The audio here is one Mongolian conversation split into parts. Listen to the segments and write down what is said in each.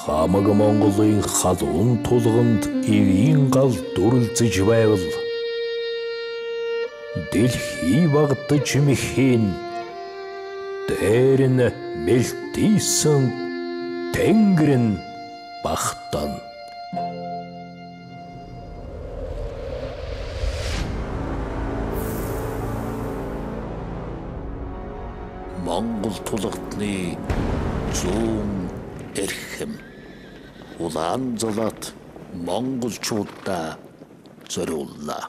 Хамаг Монголын халуун тулганд ивийн гал дүрлзэж байвал дэлхий багтаж мэхийн дээр нь мэлтийсэн тэнгэр нь багтана. Монгол тулгадны зүүн эрхэм улаан золот монголчуудаа зориуллаа.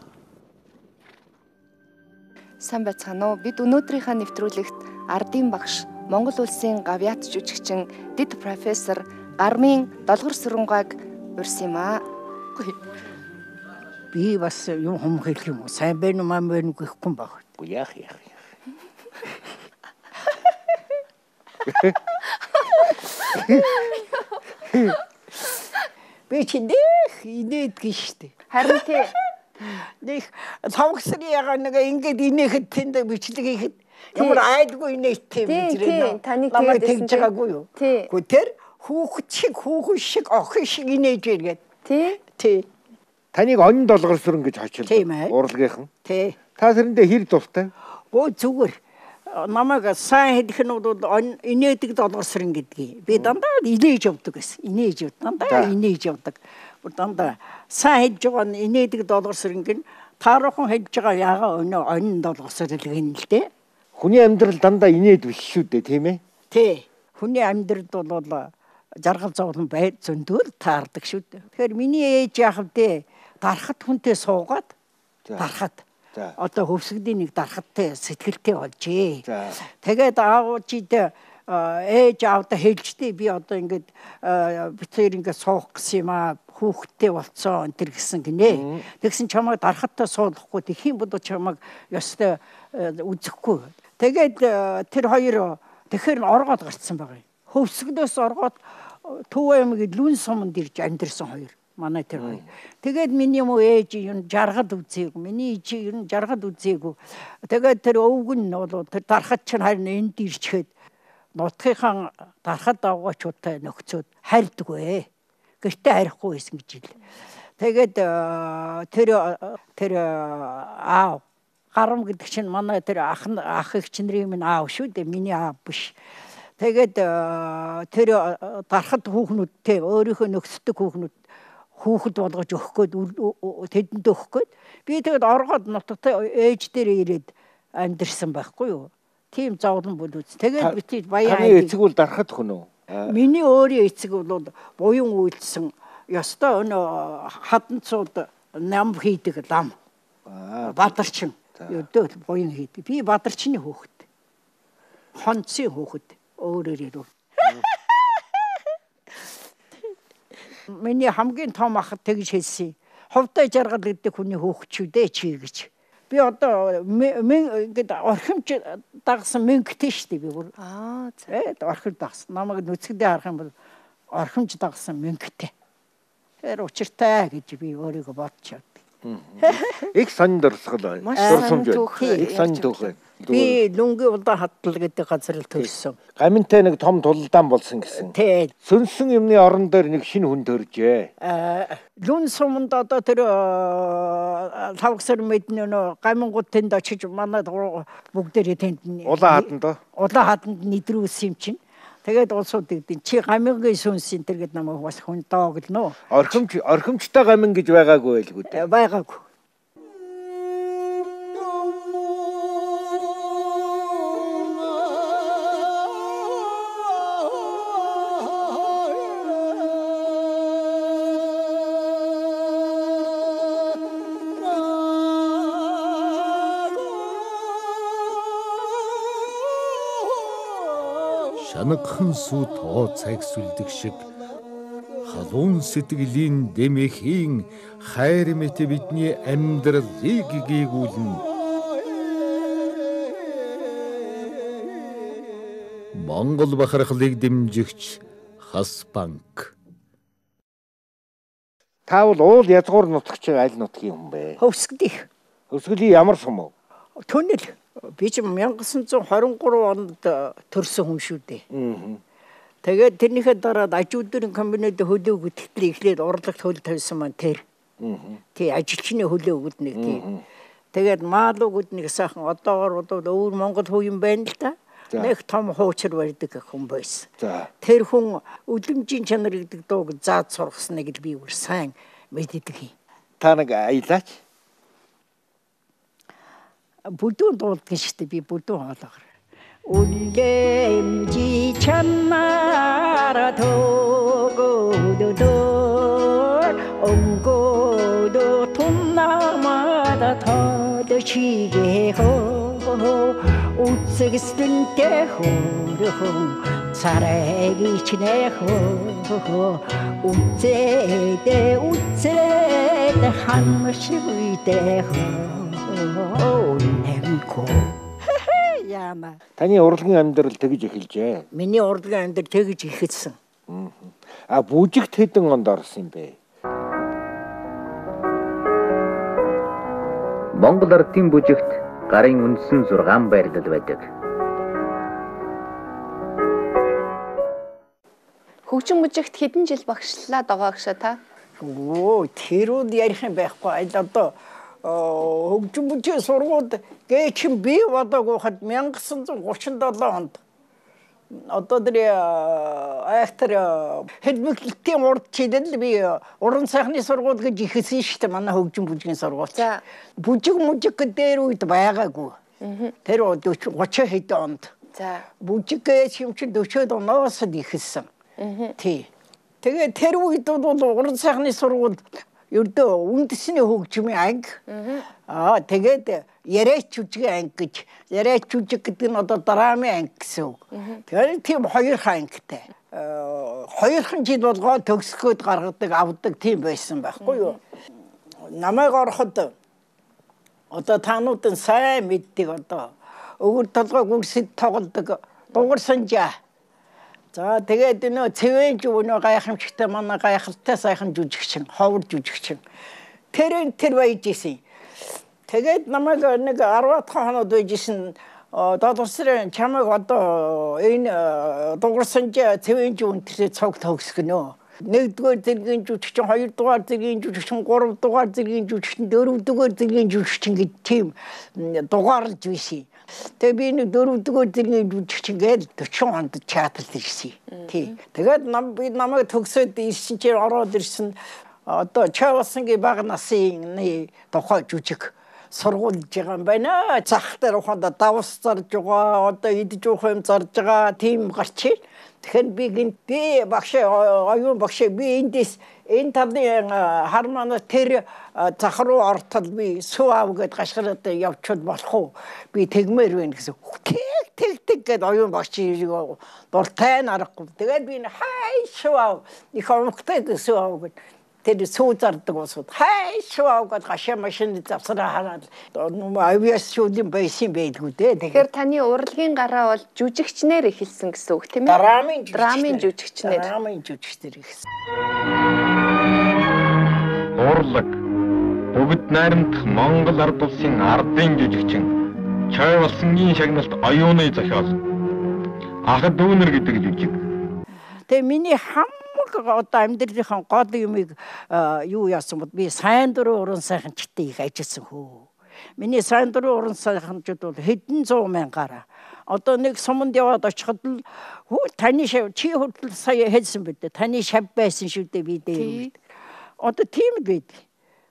Сайн байцгаана уу? Бид өнөөдрийнхөө нэвтрүүлэгт ардын багш, Монгол улсын гавьяат жүжигчин, дэд профессор Гармын Долгор Сүрэнгааг урьсан юм аа. Би бас юм хум хэлэх юм уу? Сайн байна уу, ман байна уу гэхгүй баг. Яах яах. Би чи нэх инээдэг штэ. Харин тий. Нэх цавгсрын ягаа нэг ингээд инээхэд тэнд бичлэг хийхэд ямар айдгүй инээдтэй юм зэрэг. Таны намайг тэгж байгаагүй юу? Тий. Гэхдээ тэр хүүхэд шиг хүүхэн шиг охин шиг инээж иргээд. Тий. Тий. Таныг онь Долгор Сүрэн гэж хочилдог. Урлагийнхан. Тий. Та тэрэндээ хэр дуртай? Гөө зүгээр. Намайг сайн хэлэх нь бол инээдэг Долгор Сүрэн гэдгийг. Би дандаа инээж явдаг гэсэн. Инээж яв. Дандаа инээж явдаг. Бүр дандаа сайн хэлж байгаа нь инээдэг Долгор Сүрэн гин тааруухан хэлж байгаа яага өнөө онь Долгор Сүрэн гин л дээ. Хүний амьдрал дандаа инээд биш шүү дээ, тийм ээ? Тий. Хүний амьдрал бол жаргал зовлон бай зөндөл таардаг шүү дээ. Тэгэхээр миний ээж яах вэ? Дархат хүнтэй суугаад дархат. Одоо хөвсгдийн нэг дархаттай сэтгэлтэй болжээ. Тэгээд аав чид ээж аавдаа хэлжтэй би одоо ингээд бит хоёр ингээд суух гэсэн юм аа, хүүхэдтэй болцсон энэ төр гэсэн гинэ. Тэгсэн чамайг дархаттай суулгахгүй тэгхийн бодо чамайг ёстой үзэхгүй. Тэгээд тэр хоёр тэгэхээр оргоод гарцсан байгаа юм. Хөвсгдөөс оргоод Төв аймгийн Лүн суманд ирж амьдэрсэн хоёр. Манай тэр хоёр. Тэгээд миний юм ээж юм жаргал үзээгүй. Миний ээж юм жаргал үзээгүй. Тэгээд тэр өвгөн нь бол тэр дархат чинь харин энд ирчгээд нутгийнхаа дархат давгуучуудтай нөхцөөд харьдаггүй. Гэртээ харихгүй байсан гэж хэл. Тэгээд тэр аав гарам гэдэг чинь манай тэр ах эгч нарын минь аав шүү дээ. Миний аав биш. Тэгээд тэр дархат хүүхнүүдтэй өөрийнхөө нөхцдөг хүүхнүүд хүүхэд болгож өгөх гээд тэдэнд өгөх гээд би тэгээд оргоод нутагтай ээж дээр ирээд амьдэрсэн байхгүй юу. Тийм зовлон бүлүүц. Тэгээд би баян таны эцэг бол дархат хүн үү? Миний өөрийн эцэг бол буян үйлдсэн ёстой өнөө хаданцууд нам хийдэг лам. Бадарчин. Өдөө буян хийдэг. Би бадарчны хүүхэд. Хонцын хүүхэд өөрөөр хэлбэл. Миний хамгийн том ах тэгж хэлсэн. Ховтой жаргал гэдэг хүний хүүхэд шүү дээ чи гэж. Би одоо ингээд орхимж дагсан мөнгөтэй шүү дээ би бүр. Аа за. Орхимж дагсан. Намайг нүцгэндээ харах юм бол орхимж дагсан мөнгөтэй. Тэр учиртай гэж би өөрийгөө бодож явдаг. Их сонин дурсгал байна. Дурсамж байна. Их сонин түүх байна. Би Лүнгийн улаан хадтал гэдэг газар л төрсөн. Гаминтай нэг том тулалдаан болсон гэсэн. Тий. Сүнсэн юмны орон дээр нэг шинэ хүн төржээ. Лүн суманд одоо тэр лавгсар мэднэ нөө гамингууд тэнд очиж манай бүгдээрээ тэнд улаан хаданд улаан хаданд нэдрүүлсэн юм чинь. Тэгээд улсууд гэдэг чи гамингийн сүнс энэ төр гэд намайг бас хүн дооглоно. Орхимжтай гамин гэж байгаагүй байлгүй дээ. Байгаагүй. Шанагхан сүү тоо цагсүлдэг шиг халуун сэтгэлийн дэмэхийн хайр мэт бидний амьдралыг гийгүүлнэ. Монгол бахархлыг дэмжигч Хас банк. Та бол уул язгуур нутагч аль нутгийн хүн бэ? Хөвсгдих. Хөвсгөлийн ямар сум уу? Төнөл. Би ч 1923 онд төрсөн хүн шүү дээ. Тэгээд тэрнийхээ дараа аж үйлдвэрийн комбинат хөлөө гүтгэл эхлээд урлагт хөл тавьсан маань тэр. Тий, ажилчны хөлөө өгд нэг тий. Тэгээд маалуу гүд нэг сайхан одоогор бодвол өвөр Монгол хүү юм байна л да. Нэг том хуучир барьдаг хүн байсан. Тэр хүн үлэмжийн чанар гэдэг дууг зааж сургасныг л би бүр сайн мэддэг юм. Та нэг аялаач. Бүдүүн дуулдаг шүү дээ, би бүдүүн хоолоогоор. Үлэмжийн чанар төгөөдөр өнгөдөө тунамада тодчигээ хөө үцэгсдэнтэй хөрхөн царайг ичнэ хөө үцээдэ үцээдэ хан шиг үедэ хөө нэмко. Яна. Таны урлагийн амьдрал тэгж эхэлжээ. Миний урлагийн амьдрал тэгж эхэлсэн. А бүжигт хэдэн онд орсон юм бэ? Монгол ардын бүжигт гарын үндсэн 6 байрлал байдаг. Хөгжин бүжигт хэдэн жил багшлаад байгаа гшаа та? Өө, тэр үд ярих юм байхгүй. Аль одоо хөгжин бүжгийн сургуульд гээчин би бодоог хад 1937 онд одоо тэр айхтар хэлбэлтийн урд чидэл би уран сайхны сургууль гэж ихсэн шүү дээ манай хөгжин бүжгийн сургууль. Бүжиг мүжиг дээр үед байгаагүй. Тэр 40 30 хэдэн онд. За. Бүжиг гэж юм чинь 40-од оноос л ихсэн. Тий. Тэгээ тэр үед бол уран сайхны сургууль ердөө үндэсний хөгжмийн анги. Аа тэгээд яриач жүжигийн анги гэж. Яриач жүжиг гэдэг нь одоо драмын анги гэсэн үг. Тэгээд тийм хоёр ангитай. Хоёрхан жил болгоо төгсгөөд гаргадаг, авдаг тийм байсан байхгүй юу? Намайг ороход одоо таанууд нь сайн мэддэг одоо өвөр толгой гүрсэд тоглодог дугар санжаа. За тэгээд нөө цэвэнж өнөө гайхамшигтай манай гайхалтай сайхан жүжигчин, ховор жүжигчин. Тэр тэр байж исэн. Тэгээд намайг нэг 10 хоноод байж исэн. Долгосрын чамайг одоо энэ дугар санжаа цэвэнж өнтрээ цог төгсгөнө. Нэгдүгээр зэргийн жүжигчин, хоёрдугаар зэргийн жүжигчин, гуравдугаар зэргийн жүжигчин, дөрөвдүгээр зэргийн жүжигчин гэж тийм дугаарлаж байсан. Тэгээ би нэг дөрөвдүгээр зэргийн жүжигчин гээд 40 онд чаталж ирсэн. Тий. Тэгээд би намайг төгсөөд ирсэн чинь ороод ирсэн. Одоо Чавсангийн бага насын тухай жүжиг сургуулж байгаа юм байна. Зах дээр ухаанда давс зарж байгаа, одоо идэж уух юм зарж байгаа тийм гарч ир. Тэгэхээр би гинт би багш оюун багш би эндээс энэ талын харманаа тэр зах руу ортол би сүү аав гэд гашгараад явчихвал болох уу? Би тэгмээр байна гэсэн. Тэг тэг тэг гэд оюун багш дуртай нарахгүй. Тэгээд би хай сүү аав их омгтой сүү аав гэд тэр сүү зардаг усуд хай сүү аав гэд гашаа машины завсраа хараад авиас шүүдийн байсан байлгүй дээ. Тэгэхээр таны урлагийн гараа бол жүжигчнэр эхэлсэн гэсэн үг тийм ээ? Драмын жүжигчнэр. Драмын жүжигчнэр эхэлсэн. Урлаг бүгд найрамдах Монгол ард улсын ардын жүжигчин Чойболсонгийн шагналт оюуны зохиол Ахад дүүнер гэдэг жүжиг. Тэгээ миний хамаг одоо амьдралынхаа гол юмыг юу яасан бод би сайн дурын уран сайханчтай их ажилласан хөө. Миний сайн дурын уран сайханчид бол хэдэн зуун мянгаараа. Одоо нэг суманд яваад очиход л хөө таны шав чи хүртэл сая хэлсэн бид таны шав байсан шүү дээ би дээр үед. Одоо тийм л байдаг.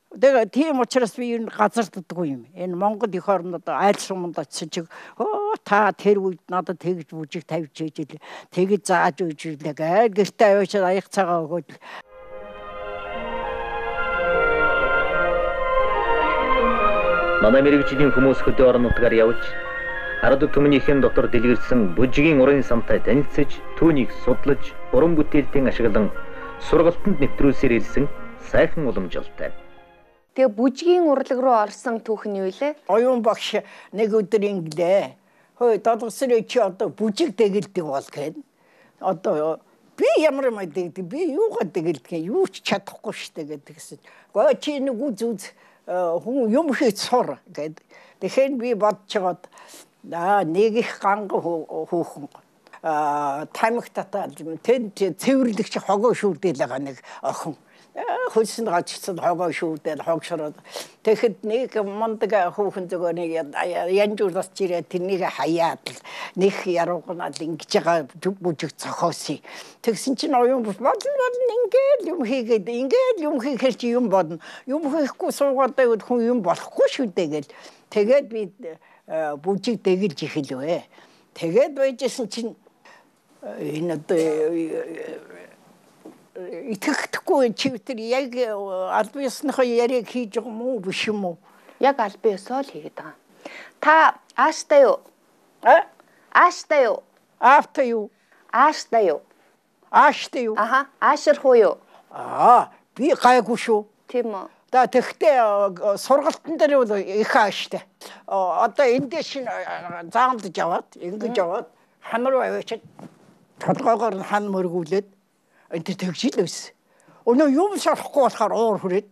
Тэгээ тийм учраас би ер нь газарддаггүй юм. Энэ Монгол эх оронд одоо айл суманд очисон чиг өө та тэр үед надад тэгж бүжиг тавьж ижил тэгж зааж өгч ирлээ гээл гэртээ аваачаад аяг цагаа өгөөд. Манай мэргэжлийн хүмүүс хөдөө орон нутгаар явж ард түмнийхэн дотор дэлгэрсэн бүжгийн уран самтай танилцаж түүнийг судлаж уран бүтээлтийн ашиглан сургалтанд нэвтрүүлсээр ирсэн сайхан уламжлалтай. Тэгээ бүжгийн урлаг руу орсон түүх нь юу вэ? Оюун багш нэг өдөр инглээ. Хөөе долгосрын чи одоо бүжиг дэгэлдэг бол гэн. Одоо би ямар юм дэгдэг би юугаа дэгэлдэг юу ч чадахгүй штэ гэдгсэн. Гэхдээ чи нэг үз үз хүн юм хийж сур гэд. Тэгэхээр би бодож байгаад аа нэг их ганга хүүхэн Тамхи татаал тэнд цэвэрлэгч хогоо шүүрдээл байгаа нэг охин. Хөлсөн гачсан хогоо шүүрдээл хогшроод тэгэхэд нэг мундаг хүүхэн зүгээр нэг янжуулаас чирээ тэрнийг хаяад л нэг яруугнаад ингэж байгаа бүжиг цохооси. Тэгсэн чинь оюун болно болно ингээл юм хийгээд ингээл юм хийхэр чи юм бодно. Юм хийхгүй суугаад байвал хүн юм болохгүй шүү дээ гэл. Тэгээд би бүжиг дэгэлж эхэлвэ. Тэгээд байжсэн чинь энэ одоо итгэхгүй чи тэр яг албан ёсныхоо яриаг хийж байгаа юм уу биш юм уу? Яг албан ёсоо л хийгээд байгаа. Та ааштай юу? А? Ааштай юу? Аавтай юу? Ааштай юу? Ааштай юу? Аха, аашрах уу юу? Аа, би гайгүй шүү. Тийм үү? За тэгэхдээ сургалтын дээр бол их ааштай. Одоо эндээс заамдж яваад, ингэж яваад хан руу аваачаад толгоогоор нь хан мөргүүлээд энэ тэр тэгж л байсан. Өнөө юм шарахгүй болохоор уур хүрээд.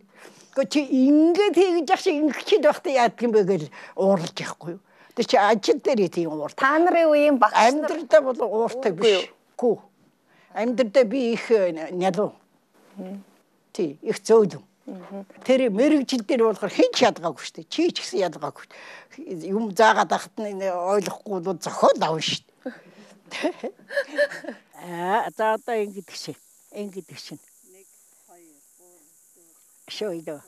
Гэхдээ чи ингэж хийж ах шиг ингэж байхдаа яадаг юм бэ гэж уурлаж яахгүй юу. Тэр чи ажил дээр тийм уур. Та нарын үеийн багш нар амьдралдаа бол ууртай биш. Гүү. Амьдралдаа би их нялуу. Тий, их зөөлөн. Тэр мэрэгжил дээр болохоор хэн ч ядгаагүй шүү дээ. Чи ч гэсэн ядгаагүй. Юм заагаад ахад нь ойлгохгүй бол зохиол авна шүү дээ. Аа, за одоо ингэдэг шин. Ингэдэг шин. 1 2 3 4. Шөө идэ.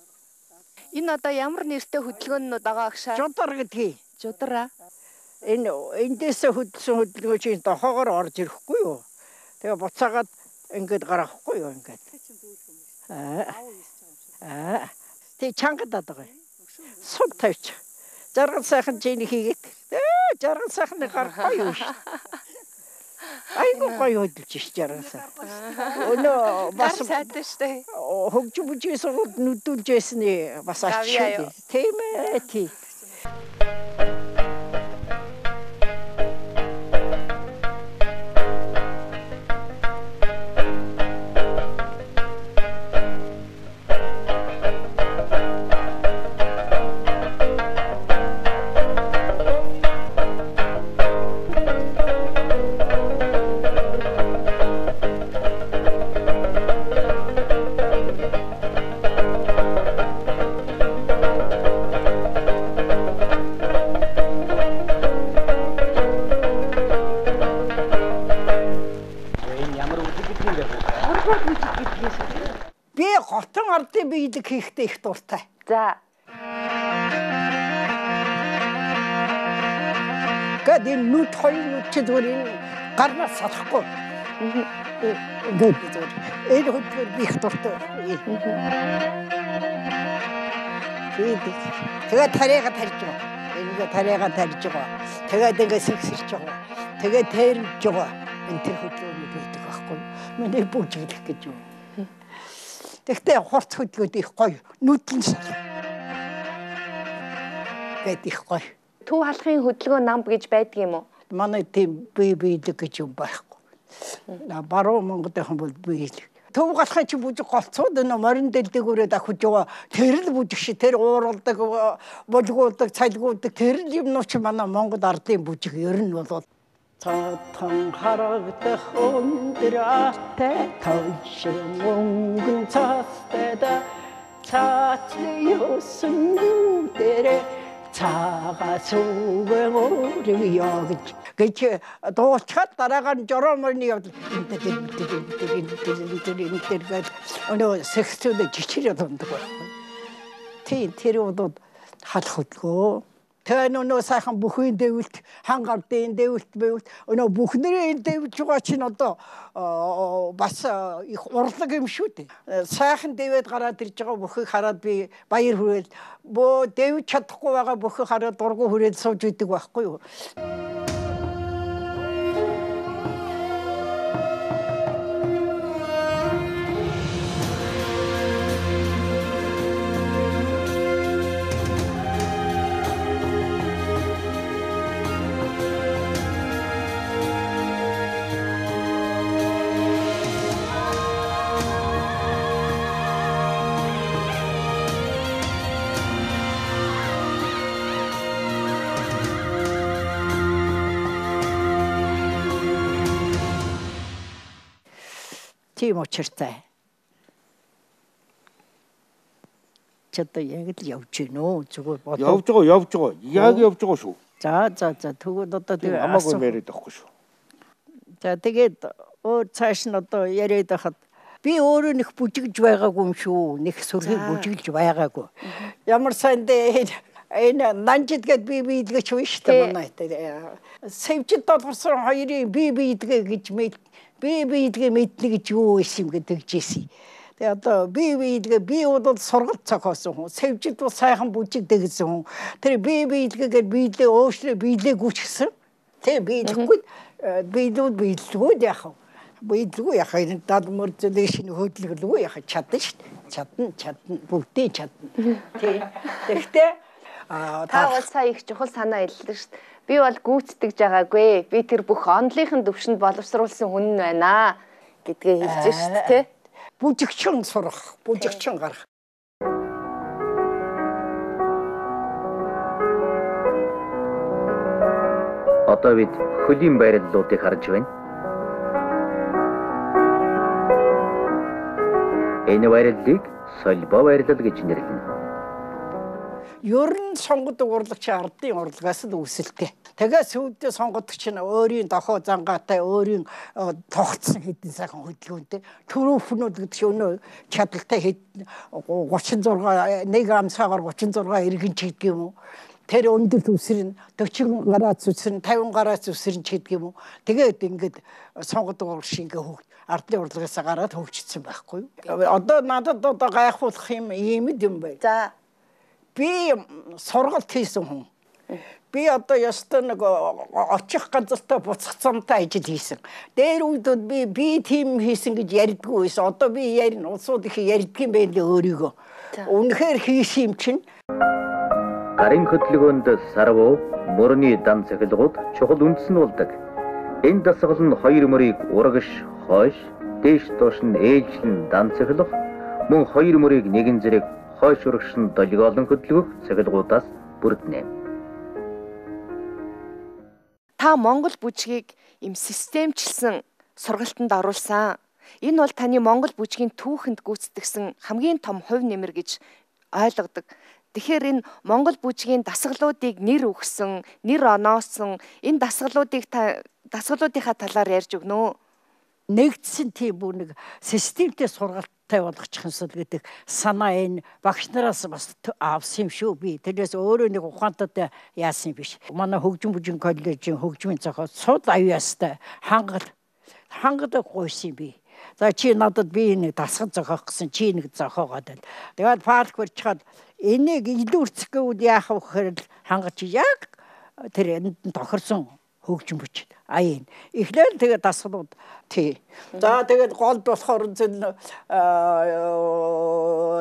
Энэ одоо ямар нэртэй хөдөлгөөнүүд байгаа агшаа? Жудар гэдгийг. Жудраа. Энэ эндээсээ хөдөлсөн хөдөлгөөн чинь дохоогоор орж ирэхгүй юу? Тэгээ буцаагаад ингэж гаргахгүй юу ингээд. Аа. Тэг чангад байгаа. Суд тавьчих. Жаргал сайхан чинь хийгээд. Жаргал сайхан гарахгүй юу шүү. Айгуу гоё хөдөлж ш жаргал сайхан. Өнөө бас сайтай штэ. Хөгжим бүжгийн сургуульд нүдүүлж байсны бас ачаа. Тийм ээ тий. Ардын биелэг хийхдээ их дуртай. За. Гэт энэ нүд хоёр нүд чи зүгээр энэ гарнаас салахгүй. Ингээд зүгээр. Энэ хөдөлгөөн би их дуртай байхгүй. Тэгээд тариага тарьж байгаа. Ингээд тариага тарьж байгаа. Тэгээд ингээд сэгсэрч байгаа. Тэгээд тэрж байгаа. Энэ тэр хөдөлгөөнүүд байдаг байхгүй. Миний бүжиглэх гэж юу. Тэгэхдээ хурц хөдөлгөөд их гоё. Нүдэн сал. Гэт их гоё. Төв халахын хөдөлгөөн нам гэж байдаг юм уу? Манай тийм бие биелэг гэж юм байхгүй. Баруун Монголынхан бол биелэг. Төв галахын чи бүжиг голцууд нөө морин дэлдэгүүрээ давхиж байгаа. Тэр л бүжиг ши тэр ууралдаг, булгуулдаг, цалгуулдаг тэр л юмнуу чи манай Монгол ардын бүжиг ер нь бол Цотхон харагдах өндөр атай тойшин мөнгөн цастай да цаатлын ёсон дээрээ цагаас үгэн өөрөг ёгж гэж дуулчихад дараагаар нь жороо морины явдал энэ тэр тэр тэр тэр тэр тэр гэж өнөө сэгцүүдэ жичирээ дундаг байхгүй. Тийм тэр удууд халах хөдөлгөө. Тэгээ нөө сайхан бүхэн дэвэлт, хан гардын дэвэлт бэвэлт өнөө бүхнэрээ дэвлж байгаа чинь одоо бас их урлаг юм шүү дээ. Сайхан дэвэд гараад ирж байгаа бүхийг хараад би баяр хүрээл бөө дэвж чадахгүй байгаа бүхийг хараад дургу хүрээд сууж идэг байхгүй юу. Тийм учиртай. Чи одоо яг л явж гин үү? Зүгээр бодоо. Явж байгаа, явж байгаа. Яг явж байгаа шүү. За за за тэгвэл одоо тэгээ хамаагүй яриад байхгүй шүү. За тэгээд өөр цааш нь одоо яриад байхад би өөрөө нэг бүжиглж байгаагүй юм шүү. Нэг сүрхийг бүжиглж байгаагүй. Ямар сайн дээ энэ нанжид гээд би биелгэж байна шүү дээ манай. Сэвжид долгорсон хоёрын би биелгэ гэж би биелгэ мэднэ гэж юу байсан юм гэдэг жисэн. Тэгээ одоо би биелгэ би бол сургалт зохиосон хүн. Сэвжид бол сайхан бүжиг дэгсэн хүн. Тэр би биелгэгээр биелээ өөшлөө биелээгүй ч гэсэн. Тэ биелэхгүй биелүүд биеллгүй яах вэ? Биелгүй яах энэ дад мөрзөлийг шинэ хөдөлгөлгүй яах чадна шүү дээ. Чадна, чадна, бүгдээ чадна. Тий. Тэгэхдээ та бол сая их чухал санаа хэллээ шүү дээ. Би бол гүйцэтгэж байгаагүй. Би тэр бүх онлынхын төвшөнд боловсруулсан хүн нь байна гэдгээ хэлж шүү дээ, тий. Бүжигчин сурах, бүжигчин гарах. Одоо бид хөлийн байрлалуудыг харж байна. Энэ байрлалыг солбо байрлал гэж нэрлэнэ. Ер нь сонгодог урлагч ардын урлагаас л үүсэлтэй. Тэгээ сүйдээ сонгодог чинь өөрийн дохоо зангаатай, өөрийн тогтсон хэдэн сайхан хөдөлгөөнтэй. Төрөөхнүүд гэдэг чинь өнөө чадaltaй хэд 36 нэг амсаагаар 36 иргэн ч гэдэг юм уу. Тэр өндөр үсрэн 40 гараас үсрэн 50 гараас үсрэн ч гэдэг юм уу. Тэгээд ингээд сонгодог урлагч ингээ хөг ардын урлагаас гараад хөгжсөн байхгүй юу. Одоо надад одоо гайхуулах юм ийм л юм байна. За би сургалт хийсэн хүн. Би одоо ёстой нэг очих газартаа буцах замтай ажил хийсэн. Дээр үед би тийм хийсэн гэж ярьдгүй байсан. Одоо би ярина. Улсууд их ярьдг юм байна лээ өөрийгөө. Үнэхээр хийсэн юм чинь. Гарын хөдөлгөөнд сарвуу, мөрний дан цахилгууд чухал үндэс нь болдог. Энэ дасгал нь хоёр мөрийг урагш, хойш, дээш доош нь ээлжлэн дан цахилах, мөн хоёр мөрийг нэгэн зэрэг хойш урагш нь долгиолон хөдөлгөх цахилгуудаас бүрднэ. Та Монгол бүжгийг им системчилсэн сургалтанд оруулсан. Энэ бол таны Монгол бүжгийн түүхэнд гүйцэтгэсэн хамгийн том хувь нэмэр гэж ойлгодог. Тэгэхээр энэ Монгол бүжгийн дасгалуудыг нэр өгсөн, нэр оноосон энэ дасгалуудыг та дасгалуудынхаа талаар ярьж өгнө үү? Нэгдсэн тийм бүр нэг системтэй сургалттай болгочих юмсэл гэдэг санаа энэ багш нараас бас авсан юм шүү би. Тэрнээс өөрөө нэг ухаантай яасан биш. Манай хөгжим бүжин коллежийн хөгжмийн зохиол сул аюу ястай хангал хангадаг гуйсан би. За чи надад би нэг дасгал зохиох гэсэн чи нэг зохиогоод байл. Тэгээд парк барьчихад энийг илүү үрцэх гэвэл яах вэ гэхээр хангач яг тэр энд тохирсон хөгжим бүч. Аян. Эхлээл тэгээд дасгалууд тий. За тэгээд голд болохоор зэн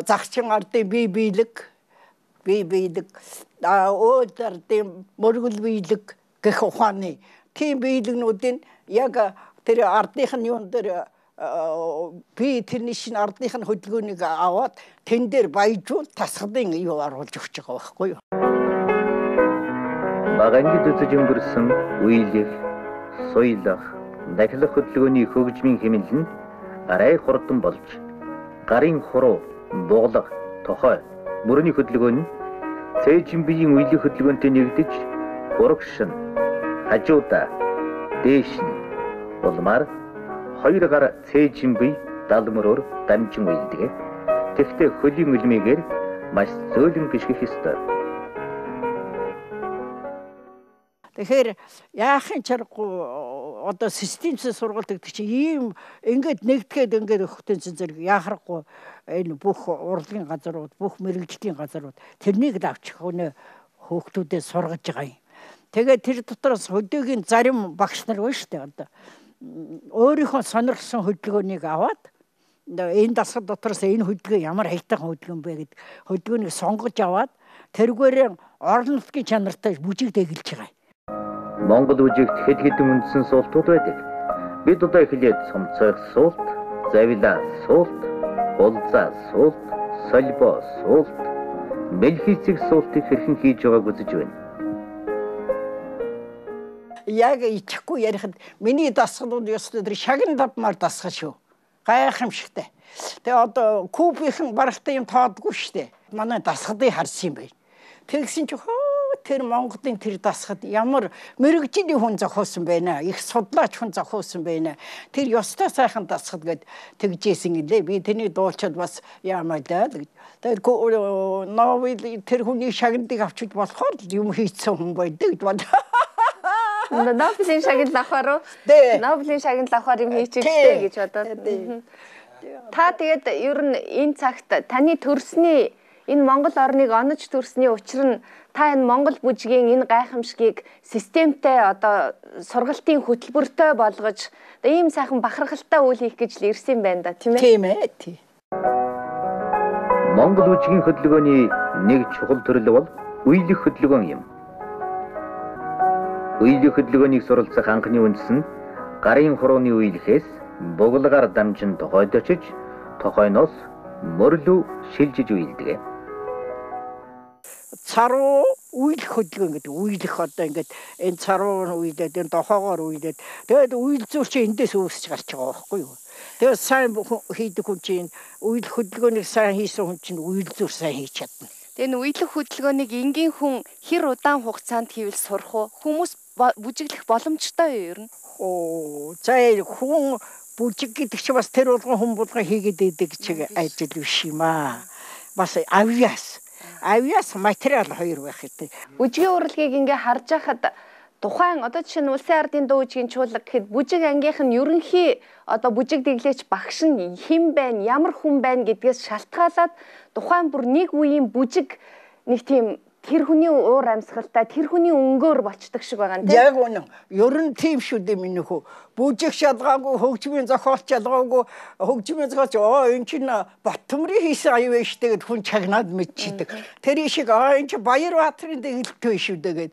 загчин ардын бие биелэг, бие биелэг, өөд ардын мөргөл биелэг гэх ухааны тийм биелэгнүүдийн яг тэр ардынх нь юун дээр би тэрний шинэ ардынх нь хөдөлгөөнийг аваад тэн дээр баяжуул тасгалын юу оруулж өгч байгаа байхгүй юу. Бага ангид үзэж өнгөрсөн үелэх, суйлах, дахлах хөдөлгөөний хөгжмийн хэмнэл нь арай хурдан болж гарын хуруу, буглаг, тохой, мөрний хөдөлгөөн нь цээжин биеийн үелэх хөдөлгөөнтэй нэгдэж урагш нь, хажуудаа, дээш нь улмаар хоёр гар цээжин бие дал мөрөөр дамжин уйлдэг. Тэгэхдээ хөлийн үлмийгээр маш зөөлөн гიშгэх ёстой. Тэгэхээр яахын чаргагүй одоо системсэн сургалт гэдэг чинь ийм ингээд нэгдгээд ингээд өгөхтэн зэрэг яхахгүй энэ бүх урлагийн газрууд, бүх мэрэгжлийн газрууд тэрнийг л авчих өнөө хөөхтүүдэд сургаж байгаа юм. Тэгээд тэр дотроос хөдөөгийн зарим багш нар байна шүү дээ одоо өөрийнхөө сонирхсон хөдөлгөөнийг аваад энэ дасгал дотроос энэ хөдөлгөөн ямар хаятайхан хөдөлгөөн бэ гэд хөдөлгөөнийг сонгож аваад тэрүүгээр орон нутгийн чанартай бүжиг дэглэж байгаа. Монгол бүжигт хэд хэдэн үндсэн суултууд байдаг. Бид одоо эхлээд цомцойх суулт, завилаа суулт, улзаа суулт, солбо суулт, мэлхийцэг суултыг хэрхэн хийж байгааг үзэж байна. Яг ичихгүй ярихад миний дасгалууд ёстой тэр шагн давмаар дасгал шүү. Гайхамшигтай. Тэгээ одоо Кубийнхэн барагтай юм тоодгүй шүү дээ. Манай дасгалыг харсан юм байна. Тэгсэн чи тэр Монголын тэр дасгад ямар мэргэжлийн хүн зохиосон байна. Их судлаач хүн зохиосон байна. Тэр ёстой сайхан дасгад гэд тэгжээсэн гэлээ. Би тэрний дуулчаад бас яамаа даа гэж. Тэгээд Нобел тэр хүний шагналыг авчиж болохоор юм хийцэн хүн байдаг гэж бод. Нобелийн шагнал авахар уу? Нобелийн шагнал авахар юм хийчихтэй гэж бодоод. Та тэгээд ер нь энэ цагт таны төрсний энэ Монгол орныг онож төрсний учир нь та энэ Монгол бүжгийн энэ гайхамшигыг системтэй одоо сургалтын хөтөлбөртэй болгож ийм сайхан бахархалтай үйл хийх гэж л ирсэн юм байна да, тийм ээ? Тийм ээ. Тий. Монгол бүжгийн хөдөлгөөний нэг чухал төрөл бол үеийнх хөдөлгөөн юм. Үеийнх хөдөлгөөнийг суралцах анхны үндэс нь гарын хурууны үеийнхээс бугалгаар дамжин тохойд очиж тохойноос мөрлөө шилжиж үйлдэг. Царуу үйлэх хөдөлгөөн гэдэг үйлэх одоо ингээд энэ царуу үйлээд энэ дохоогоор үйлээд тэгээд үйл зүйр чи эндээс үүсч гарч байгаа байхгүй юу. Тэгээд сайн хийдэг хүн чинь үйлэх хөдөлгөөнийг сайн хийсэн хүн чинь үйл зүйр сайн хийж чадна. Тэгээд энэ үйлэх хөдөлгөөнийг энгийн хүн хэр удаан хугацаанд хийвэл сурах уу? Хүмүүс бүжиглэх боломжтой юу ер нь? За хүн бүжиг гэдэг чи бас тэр болгон хүн болгон хийгээд идэг чиг ажил биш юм аа. Бас авиас материал хоёр байх гэдэг. Бүжгийн урлагийг ингээ харж байхад тухайн одоо жишээ нь улсын ардын дуу бүжгийн чуулга гэхэд бүжиг ангийнх нь ерөнхий одоо бүжиг дэглээч багш нь хэн байна, ямар хүн байна гэдгээс шалтгаалаад тухайн бүр нэг үеийн бүжиг нэг тийм тэр хүний уур амьсгалтай, тэр хүний өнгөөр болчдөг шиг байгаа юм тийм. Яг үнэн. Ер нь тийм шүү дээ миний хөө. Бүжиг шалгаагүй, хөгжмийн зохиолч шалгаагүй, хөгжмийн зохиолч энэ чинь Баттамрын хийсэн аюу байж тэгээд хүн чагнаад мэдчихдэг. Тэр шиг энэ чинь Баярбаатарын дэгэлт биш үү тэгээд.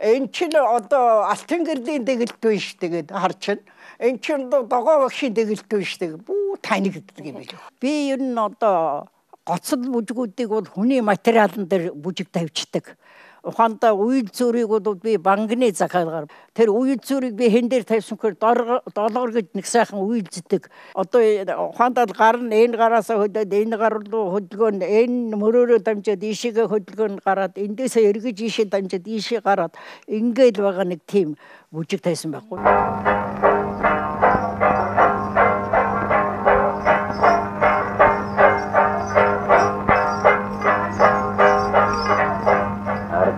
Энэ чинь одоо Алтан гэрлийн дэгэлт биш тэгээд харчин. Энэ чинь догоо багшийн дэгэлт биш тэгээд бүү танигддаг юм билүү. Би ер нь одоо гоцол бүжгүүдийг бол хүний материалн дээр бүжиг тавьчихдаг. Ухаандаа үйл зүрийг бол би банганы захиалгаар тэр үйл зүрийг би хэн дээр тавьсан гэхээр долгор гэж нэг сайхан үйлздэг. Одоо ухаандаа гар нь энэ гараасаа хөдөөд энэ гар руу хөдөлгөөн энэ мөрөөрөө дамжаад ийшээгээ хөдөлгөөн гараад эндээсээ эргэж ийшээ дамжаад ийшээ гараад ингээл байгаа нэг тийм бүжиг тавьсан байхгүй.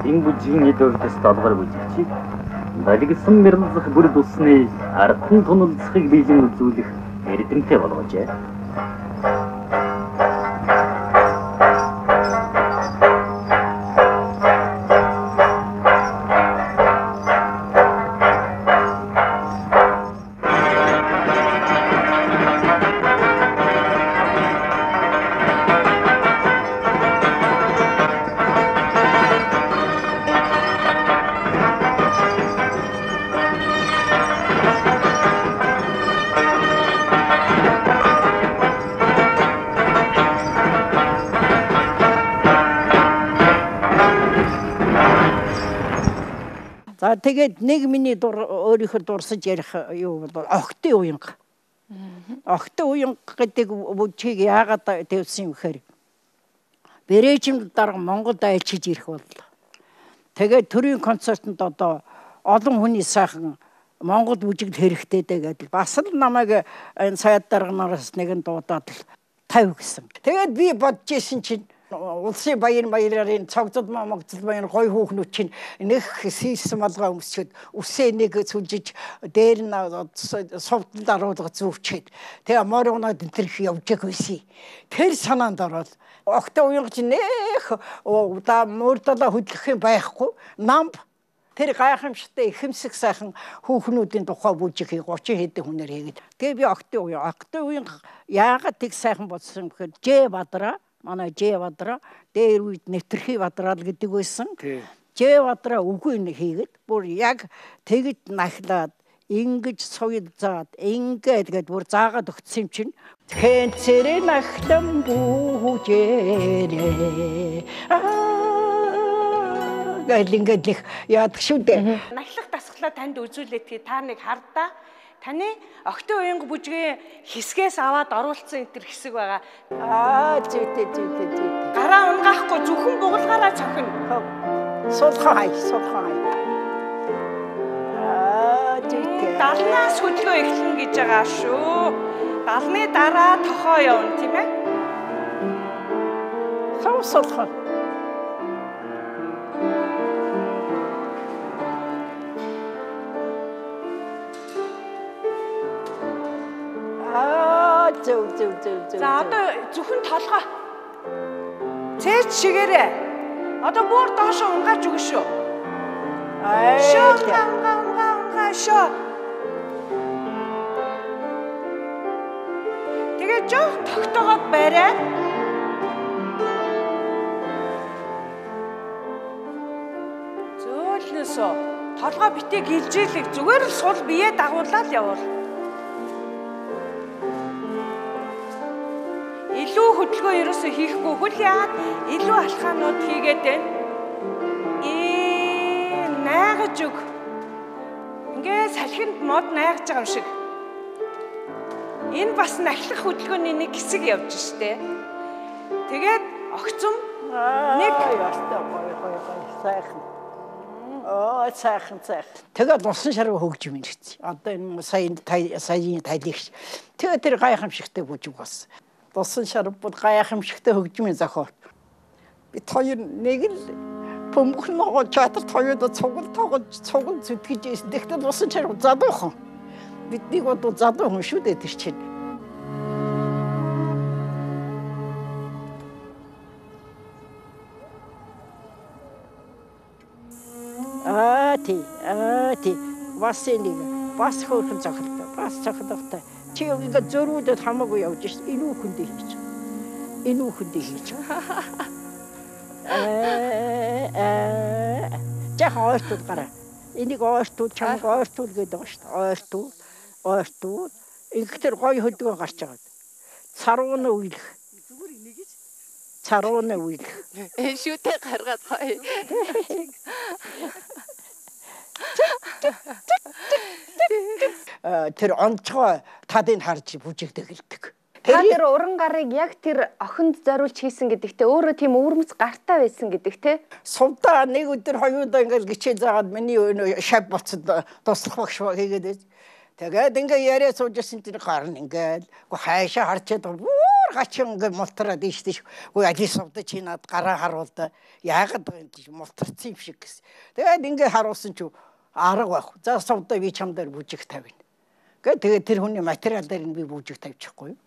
Энэ бүжгийн эд өвдөс долгор бүжигчийг балигсан мэрнзах бүрд усны ардхан туналцахыг биелэн үзүүлэх эрдэмтэй болгожээ. За тэгээд нэг миний өөрийнхөө дурсаж ярих юу бол огтын уянга. Огтын уянга гэдэг бүжгийг яагаад тавьсан юм гэхээр Бэрээжим дарга Монголд айлчиж ирэх боллоо. Тэгээд төрийн концертод одоо олон хүний сайхан Монгол бүжигд хэрэгтэй дээ гэдэл бас л намайг энэ саяд дарга нараас нэгэн дуудаад л 50 гэсэн. Тэгээд би бодож исэн чинь улсын баяр баяраар энэ цогцол могцол баяр гой хүүхнүүд чинь нэг сийсэн малгай өмсчөөд үсээ нэг сүлжиж дээр нь сувданд аруулга зүүчээд тэгээ мор унаад энэ төр их явж байсан. Тэр санаанд ороод огтой уянга чинь нэх удаа мөрдөлөө хөдлөх юм байхгүй намб тэр гайхамшигтай ихэмсэг сайхан хүүхнүүдийн тухай бүжиг 30 хэдэн хүнээр хийгээд тэгээ би огтой уянга яагаад тэг сайхан бодсон гэхээр Ж Бадраа манай Ж Бадраа дээр үед нэвтрхий Бадраа л гэдэг байсан. Ж Бадраа үгүй нэг хийгээд бүр яг тэгж нахлаад ингэж соёлзаад ингээд гээд бүр заагаад өгсөн юм чинь хэнцэрэ нахлан бүжээрээ гэл ингээд л яадаг шүү дээ. Нахлах дасгалаа танд үзүүлээдхий та нэг хардаа Таны Охтын уянга бүжгийн хэсгээс аваад оруулсан энэ төр хэсэг байгаа. Аа зүйтэй зүйтэй зүйтэй. Гараа унгаахгүй зөвхөн бугалгаараа цохино. Сулхан хай, сулхан хай. Аа зүйтэй. Далнаас хөдөлгөө эхлэнэ гэж байгаа шүү. Далны дараа тохоо явна тийм ээ. Сав сулхан. Аа зөв зөв зөв зөв. За одоо зөвхөн толгой. Цээч шигээрээ. Одоо бүр доошо унгааж өгнө шүү. Аа. Шөө унгаа унгаа унгаа унгаа шөө. Тэгээ жоох тогтоогоод бариад. Зөөлнөөсөө толгой битээ гэлжээлэг зүгээр л сул бие дагуулаад явуул. Илүү хөдөлгөөн ерөөсөө хийхгүй хөл яагаад илүү алхаанууд хийгээд байна. Найгаж өг. Ингээ салхинд мод найгаж байгаа юм шиг. Энэ бас нахлах хөдөлгөөний нэг хэсэг явж штэ. Тэгээд огцом нэг ястай гоё гоё гоё сайхан. Оо сайхан сайхан. Тэгээд усан шарав хөгжим нэгц. Одоо энэ сая саяын талигч. Тэгээд тэр гайхамшигтай бүжиг болсон. Усан шарав бол гайхамшигтай хөгжмийн зохиол. Бид хоёр нэг л бөмбөх ногоо театрт хоёулаа цугал тоглож цугал зүтгэж байсан. Тэгтэл усан шарав залуухан. Биднийг одоо залуу хүн шүү дээ тэр чинь. Аа тий, аа тий. Бас энийг бас хөөрхөн цохилтой, бас цохилтой. Чи ингээ зөрүүдэд хамаагүй явж шít. Энэ үхэндээ хийж. Энэ үхэндээ хийж. Аа жаахан ойртуул гараа. Энийг ойртуул, чамаг ойртуул гэдэг байгаа шүү дээ. Ойртуул, ойртуул. Ингэхдээ гоё хөдөлгөөн гарч байгаа. Царууны үйлэх. Зүгээр нэгэж. Царууны үйлэх. Шүтээ гаргаад гоё. Тэр онцгой талыг харж бүжигдэг гэлдэг. Та тэр уран гарыг яг тэр охинд зориулж хийсэн гэдэгтээ өөрөө тийм өвөрмөц гартай байсан гэдэгтээ. Сувдаа нэг өдөр хоёулаа ингээл гिचээ заагаад миний шав буцад туслах багш хийгээд байж. Тэгээд ингээ яриа сууж ирсэн чинь гарна ингээл. Үгүй хайшаа харчаад бүр гачин ингээ мултраад ийш тийш. Үгүй али сувдаа чи над гараа харуулда. Яагаад байгаа юм чи мултарсан юм шиг гэсэн. Тэгээд ингээ харуулсан чи арга байх. За сувдаа би чам дээр бүжиг тавина. Гэ тэгээд тэр хүний материал дээр нь би бүжиг тавьчихгүй юу?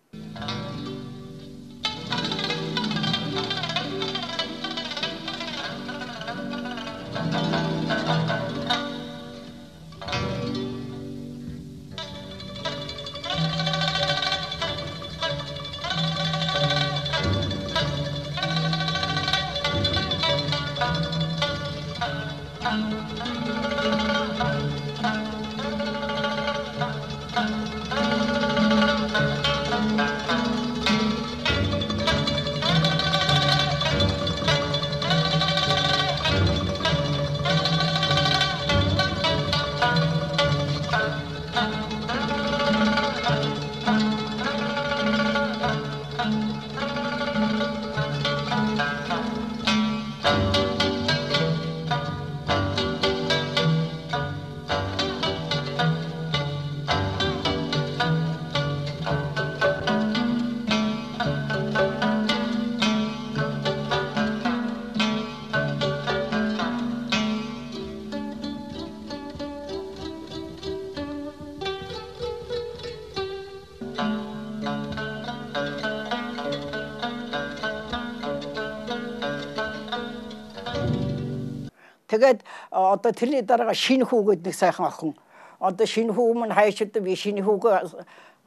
Тэгээд одоо тэрний дараа шинэ хүүгээд нэг сайхан охин. Одоо шинэ хүү мань хайшид би шинэ хүүгээ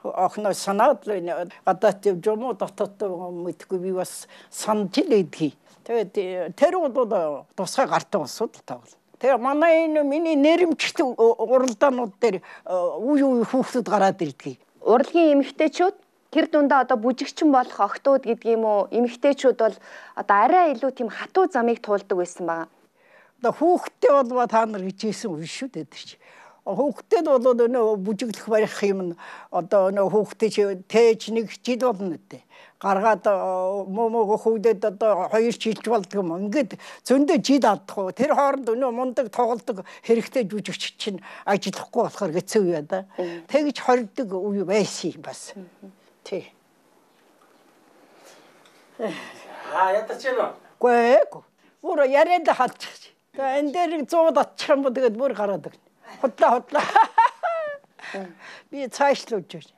охиноо санаад л байна. Гадаад явж юм уу дотоод мэдгүй би бас санаж л байдгийг. Тэгээд тэр бол тусгай гартай улсууд л тавал. Тэгээ манай энэ миний нэрэмжт уралдаанууд дээр үе үе хүүхдүүд гараад ирдэг. Урлагийн эмэгтэйчүүд тэр дундаа одоо бүжигчин болох охтууд гэдэг юм уу, эмэгтэйчүүд бол одоо арай илүү тийм хатуу замыг туулдаг байсан байгаа. Одоо хүүхдтэй болбоо та нар хичээсэн үе шүү дээ тэр чи. Хүүхдэд бол өнөө бүжиглэх барих юм одоо өнөө хүүхдээ чи тээж нэг жил болно гэдэг. Гаргаад муу хүүхдэд одоо 2 жилч болдго юм. Ингээд зөндөө жил алдах уу. Тэр хооронд өнөө мундаг тоглодог хэрэгтэй жүжигч чинь ажиллахгүй болохоор хэцүү үе да. Тэгж хордог үе байсан юм бас. Тий. Аа ядарч байна уу? Үгүй ээ. Бүр яриад халчих. Тэгээ энэ дээр 100 татчих юм бол тэгээд бүр гараад өгнө. Худлаа. Би цаашлуулж байна.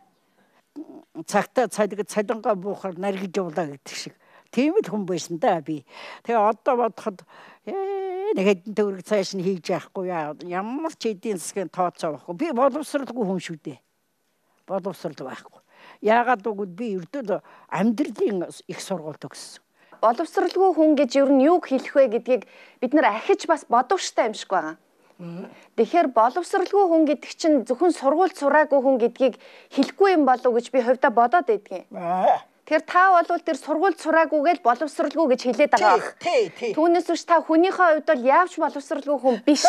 Цагтаа цалингаа буухаар наргиж явлаа гэдэг шиг. Тийм л хүн байсан да би. Тэгээ одоо бодоход нэг хэдэн төгрөг цааш нь хийж яахгүй яа. Ямар ч эдийн засгийн тооцоо байхгүй. Би боловсралгүй хүн шүү дээ. Боловсрал байхгүй. Яагаад гэвэл би ердөө амьдралын их сургууль төгссөн. Боловсралгүй хүн гэж ер нь юуг хэлэх вэ гэдгийг бид нар ахиж бас бодовштой юм шиг байгаа. Тэгэхээр боловсралгүй хүн гэдэг чинь зөвхөн сургууль сураагүй хүн гэдгийг хэлэхгүй юм болов уу гэж би хувьдаа бодоод байдгийн. Тэгэхээр та бол тэр сургууль сураагүйгээл боловсралгүй гэж хэлээд байгаа байх. Тий. Түүнээс биш та хүнийхээ хувьд бол яавч боловсралгүй хүн биш.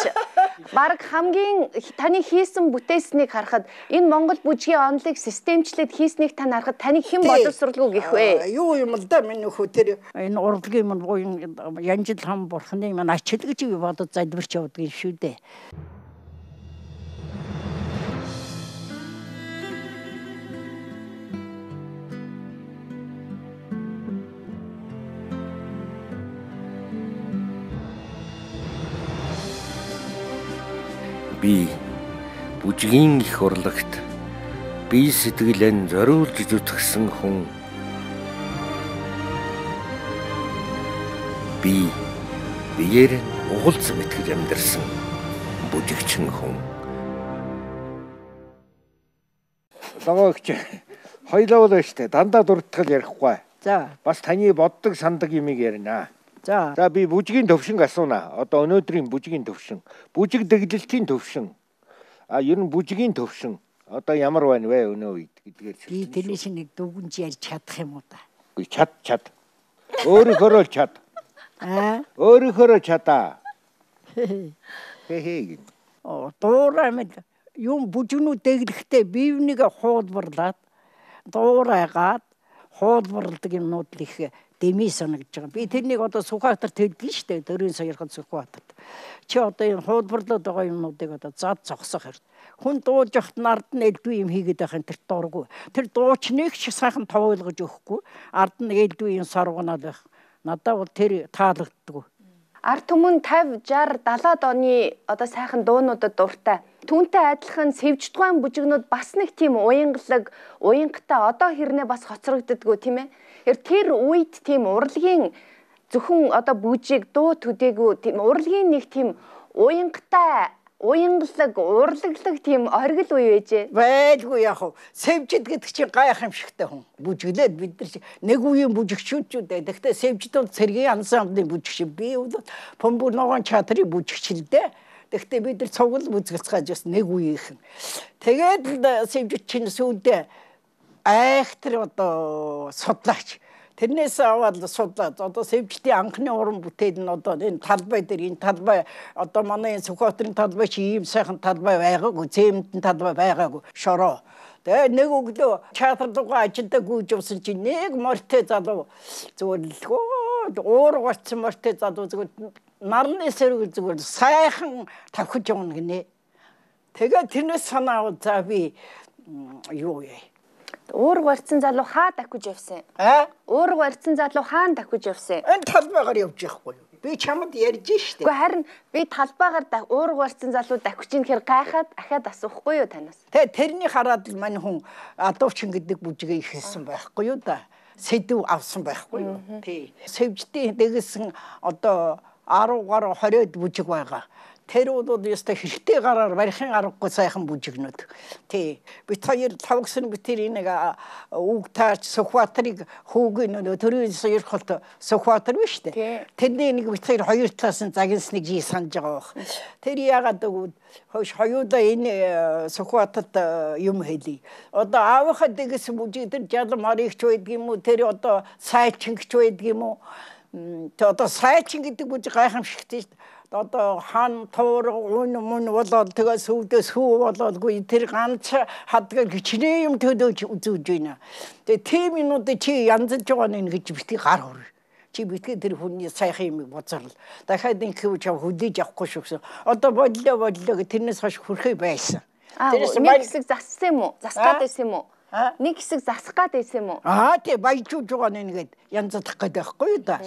Бараг хамгийн таны хийсэн бүтээснийг харахад энэ Монгол бүжгийн онолыг системчлээд хийснийг та харахад таныг хэн боловсралгүй гэх вэ? Юу юм л да минь нөхөө тэр энэ урлагийн мөн буян Янжил хам бурхны маань ачил гэж би бодож залбирч явдаг юм шүү дээ. Би бүжгийн их урлагт бие сэтгэлэн зориулж зүтгэсэн хүн. Би биеэр угалц мэтгэж амьдарсан бүжигчин хүн. Логогч хоёлоо л штэ дандаа дурдтал ярихгүй. За бас таны боддог сандаг юмыг ярина. За би бүжгийн төвшинг асууна. Одоо өнөөдрийн бүжгийн төвшин, бүжиг дэглэлтийн төвшин. А ер нь бүжгийн төвшин одоо ямар байна вэ өнөө үед гэдгээр би тэрний шиг нэг дүгнж ярьж чадах юм уу та? Үгүй чад. Өөрөөхөө л чад. Аа өөрөөхөө чадаа. Хээ гин. Дуурай мэд юм бүжгнүүд дэглэхдээ бивнийг хуулбарлаад дуурайгаад хуулбарладаг юмнууд л их дэмий санагдаж байгаа. Би тэрнийг одоо Сүхбаатарт хэлдэг шүү дээ. Дөрвөн саяхан Сүхбаатарт. Чи одоо энэ хуулбарлаад байгаа юмнуудыг одоо зад зогсоох хэрэгтэй. Хүн дууж явахт нард нь элдвээ юм хийгээд байх юм тэр дургүй. Тэр дуучныг ч сайхан товойлгож өгөхгүй. Ард нь элдвээ юм саргунаад байх. Надад бол тэр таалагддаг. Ард түмэн 50, 60, 70-аад оны одоо сайхан дуунуудад дуртай. Түүнтэй адилхан сэвждгуайн бүжигнүүд бас нэг тийм уянгалаг, уянгатай одоо хэрнээ бас хоцрогддгоо тийм ээ. Тэр үед тийм урлагийн зөвхөн одоо бүжиг дуу төдийгүй тийм урлагийн нэг тийм уянгатай, уянгалаг, урлаглаг тийм оргил үе байжээ. Байлгүй яах вэ? Сэвжид гэдэг чинь гайхамшигтай хүн. Бүжиглээд бид нар нэг үеийн бүжигчүүд ч үү. Тэгэхдээ сэвжид бол цэргийн ансамблийн бүжигч. Би бол Пүмбүр ногоон чатрын бүжигч л дээ. Тэгэхдээ бид нар цугал бүжгэлцгааж бас нэг үеийнхэн. Тэгээд сэвжид чинь сүйдээ айхтар одоо судлаач. Тэрнээс аваад судлаад одоо сэвждийн анхны уран бүтээл нь одоо энэ талбай дээр энэ талбай одоо манай энэ Сүхбаатарын талбай чи ийм сайхан талбай байгаагүй, зээмдэн талбай байгаагүй. Шороо. Тэгээ нэг өглөө чатар руугаа ажилдаа гүйж явсан чи нэг морьтой залуу зүгээр л уурга очсон морьтой залуу зүгээр нарны сэрэг зүгээр сайхан тавхиж явна гинэ. Тэгээ тэрнээс санаа аваад за би юу яа. Уурга барьсан залуу хаа давхиж явсан? Уурга барьсан залуу хаана давхиж явсан? Энэ талбайгаар явж явахгүй юу? Би чамд ярьж штэ. Үгүй харин би талбайгаар уурга барьсан залуу давхиж ийн гэхээр гайхаад ахаад асуухгүй юу танаас? Тэгээ тэрний хараад л мань хүн адуучин гэдэг бүжгээ ихэлсэн байхгүй юу да. Сэдв авсан байхгүй юу? Тий. Сэвждийн дэгэлсэн одоо 10 гаруй 20-од бүжиг байгаа. Тэр бол ёстой хэрэгтэй гараар барихын аргагүй сайхан бүжигнүүд. Тий. Бит хоёр тавгсан бит тэр нэг үг таач Сүхбаатарыг хүүгийн нөө төрийн ерхолт Сүхбаатар биш үү? Тэрний нэг бит хоёр талаас нь загинсныг жий санаж байгаа байх. Тэр яагаад гэвэл хойш хоёулаа энэ Сүхбаатарт юм хэлье. Одоо аавынхаа дэгсэн бүжиг тэр жалам харигч байдаг юм уу? Тэр одоо сайчингч байдаг юм уу? Тэ одоо сайчин гэдэг бүжиг гайхамшигтай шүү дээ. Одоо хан туур үн мөн болоод тэгээ сүйдээ сүү болоодгүй тэр ганц хадгаар хичнээн юм төлөөж үзүүлж байна. Тэгээ тийм юмнуудыг чи янзалж байгаа нэ гэж битгий гар хөр. Чи битгий тэр хүний сайхан юмыг бозрол. Дахиад ингэ чам хүлээж авахгүй шүү гэсэн. Одоо боллоо боллоо гэх тэрнээс хойш хүрхээ байсан. Тэрнээс нэг хэсэг зассан юм уу? Засах гад байсан юм уу? Нэг хэсэг засах гад байсан юм уу? Аа тий баяжуулж байгаа нэ нэгэд янзлах гээд байхгүй юу да.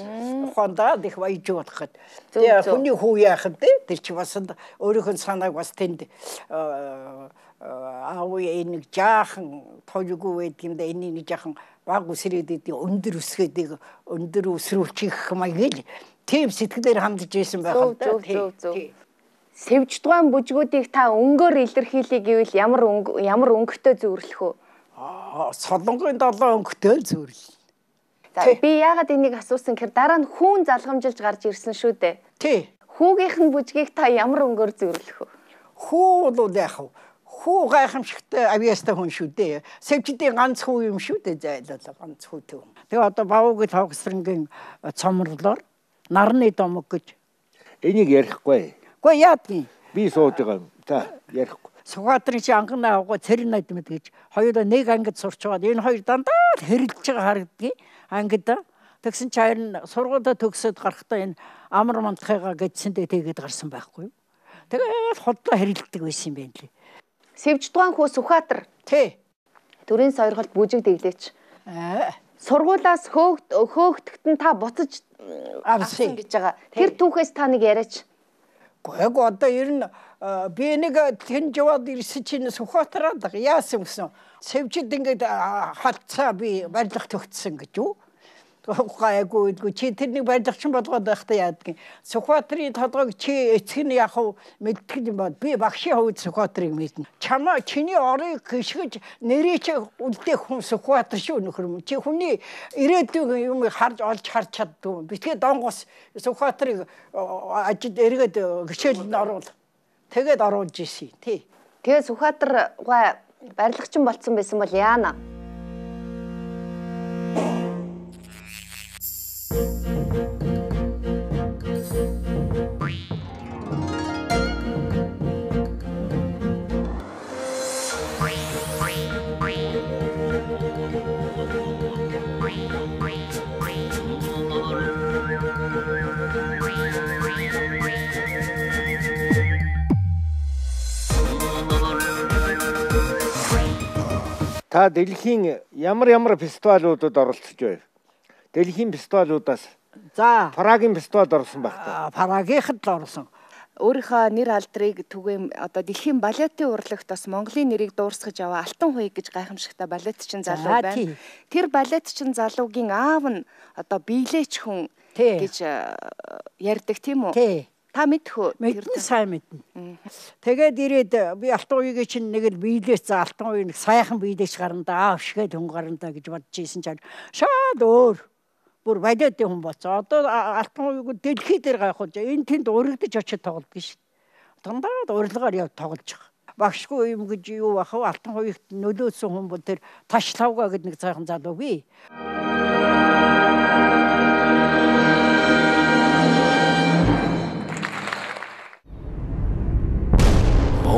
Ухаандаа их баяжуулах гээд. Тэгээ хүний хүү яах вэ? Тэр чи бас өөрийнх нь санааг бас тэнд аав энэ нэг жаахан тоожгүй байдаг юм да энэ нэг жаахан баг үсрээд идэв өндөр үсгээд өндөр үсрүүлчих маяг л тийм сэтгэлээр хандж байсан байх л да. Зөв зөв. Сэвждугаан бүжгүүдийг та өнгөөр илэрхийлье гэвэл ямар өнгө ямар өнгөтэй зүүрлэх вэ? Солонгын долоо өнгөтэй л зүүрлээ. За би яагаад энийг асуусан гэхээр дараа нь хүүн залгамжилж гарч ирсэн шүү дээ. Тий. Хүүгийнх нь бүжгийг та ямар өнгөөр зүүрлэх вэ? Хүү бол яах вэ? Хүү гайхамшигтай авьяастай хүн шүү дээ. Сэвжидийн ганц хүү юм шүү дээ зайлуулаа ганц хүүтэй хүн. Тэгээ одоо Бавуугийн Тогсрангийн цомрлоор нарны домог гэж энийг ярихгүй. Гэхдээ яадгийн. Би сууж байгаа юм. За ярихгүй. Сүхбаатарын чи анган авгаа цэрэн найдмад гэж хоёулаа нэг ангид сурч байгаад энэ хоёр дандаа л хэрэлдэж байгаа харагдгийг ангид. Тэгсэн чи харин сургуулиа төгсөөд гарахдаа энэ амар мандахыгаа гэдсэндээ тэгээд гарсан байхгүй юу. Тэгээд худлаа хэрэлддэг байсан юм байна лээ. Сэвждугаан хүү Сүхбаатар. Тий. Төрийн сойрголт бүжиг дэглээч. Сургуулаас хөөгдөхт нь та буцаж авсан гэж байгаа. Тэр түүхээс та нэг яриач. Гэхдээ одоо ер нь би нэг тэн жаваад ирсэн чинь Сүхбаатараад яасан гэсэн. Сэвжид ингээд халцаа би барилга төгтсөн гэж юу. Гайгүй үгүй чи тэрнийг барилгачин болгоод байхдаа яадгийн. Сүхбаатарын толгойг чи эцэг нь яг мэддэг юм бод. Би багшийн хувьд Сүхбаатарыг мэднэ. Чамаа чиний орыг гიშгэж нэрээ чи үлдээх хүн Сүхбаатар шүү нөхөр юм. Чи хүний ирээдүйн юм харж олж харж чаддгүй. Битгий донгос Сүхбаатарыг ажид эргээд гიშээлд нь оруул. Тэгээд оруулж ирсэн. Тий. Тэгээ Сүхбаатар гай барилгачин болцсон байсан бол яана? Та дэлхийн ямар ямар фестивалуудад оролцож байв? Дэлхийн фестивалуудаас за Прагийн фестивалд орсон байх та. Прагийнхад л орсон. Өөрийнхөө нэр алдрыг түгээн одоо дэлхийн балетын урлагт бас Монголын нэрийг дуурсгаж аваа Алтан хуйг гэж гайхамшигтай балетчин залуу байна. Тэр балетчин залуугийн аав нь одоо биелээч хүн гэж ярьдаг тийм үү? Тий. Та мэдэх үү? Мэднэ, сайн мэднэ. Тэгээд ирээд би Алтан уйгийн чинь нэг л биелээч за Алтан уй нэг сайхан биелээч гарна да, аав шигээд хүн гарна да гэж бодож исэн чинь шаад өөр бүр балетын хүн болсон. Одоо Алтан уйг дэлхий дээр гайхуулж энэ тэнд урагдаж очиж тоглодог шин. Дандаа урилгаар яв тоглож байгаа. Багшгүй юм гэж юу бах вэ? Алтан уйгт нөлөөсөн хүн бол тэр Ташлавга гэдэг нэг сайхан залуу бий.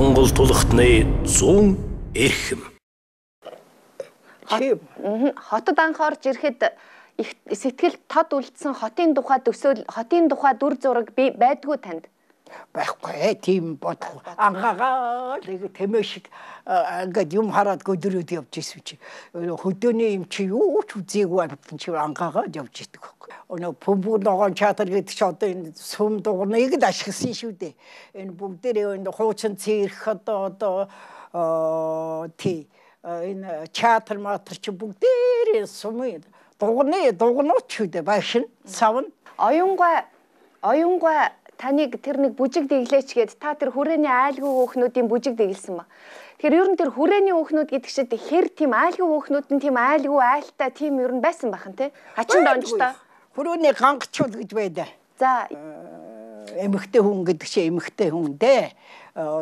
Монгол тулхтны 100 эрхэм. Хотод анх орж ирэхэд их сэтгэл тод үлдсэн хотын тухай төсөөл, хотын тухай дүр зураг би байдгүй танд. Байхгүй тийм бодох. Анхаагаа л тэмээ шиг ингээд юм хараад гөдрөөд явж исэн чи. Хөдөөний юм чи юу ч үзээгүй амтан чи анхаагаа явж идэг байхгүй. Өнөө Пүмбүг ногоон чатар гэдэг чи одоо энэ сүм дугныг л ашигласан шүү дээ. Энэ бүгдээрээ энэ хуучин цэрх одоо тий энэ чатар матар чи бүгдээрээ сумын дугны дугнууч шүү дээ. Багш нь савна. Оюунгай таныг тэр нэг бүжиг дэглээч гээд та тэр хүрээний айлгүй хөөхнүүдийн бүжиг дэглэсэн ба. Тэгэхээр ер нь тэр хүрээний хөөхнүүд гэдэг чинь хэр тийм айлгүй хөөхнүүд нь тийм айлгүй айлтай тийм ер нь байсан бахан тий. Хачин донжтой. Хүрээний гангачуул гэж байдаг. За эмэгтэй хүн гэдэг чинь эмэгтэй хүн дээ.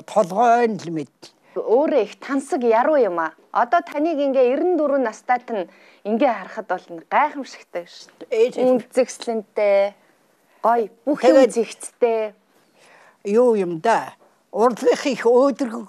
Толгой нь л мэд. Өөрөө их тансаг яруу юм а. Одоо таныг ингээ 94 настайд нь ингээ харахад бол гайхамшигтай шүү дээ. Үнцэгслэнтэй. Гой бүх юм зэгцтэй. юу юм да. Урлагийнх их өөдрөг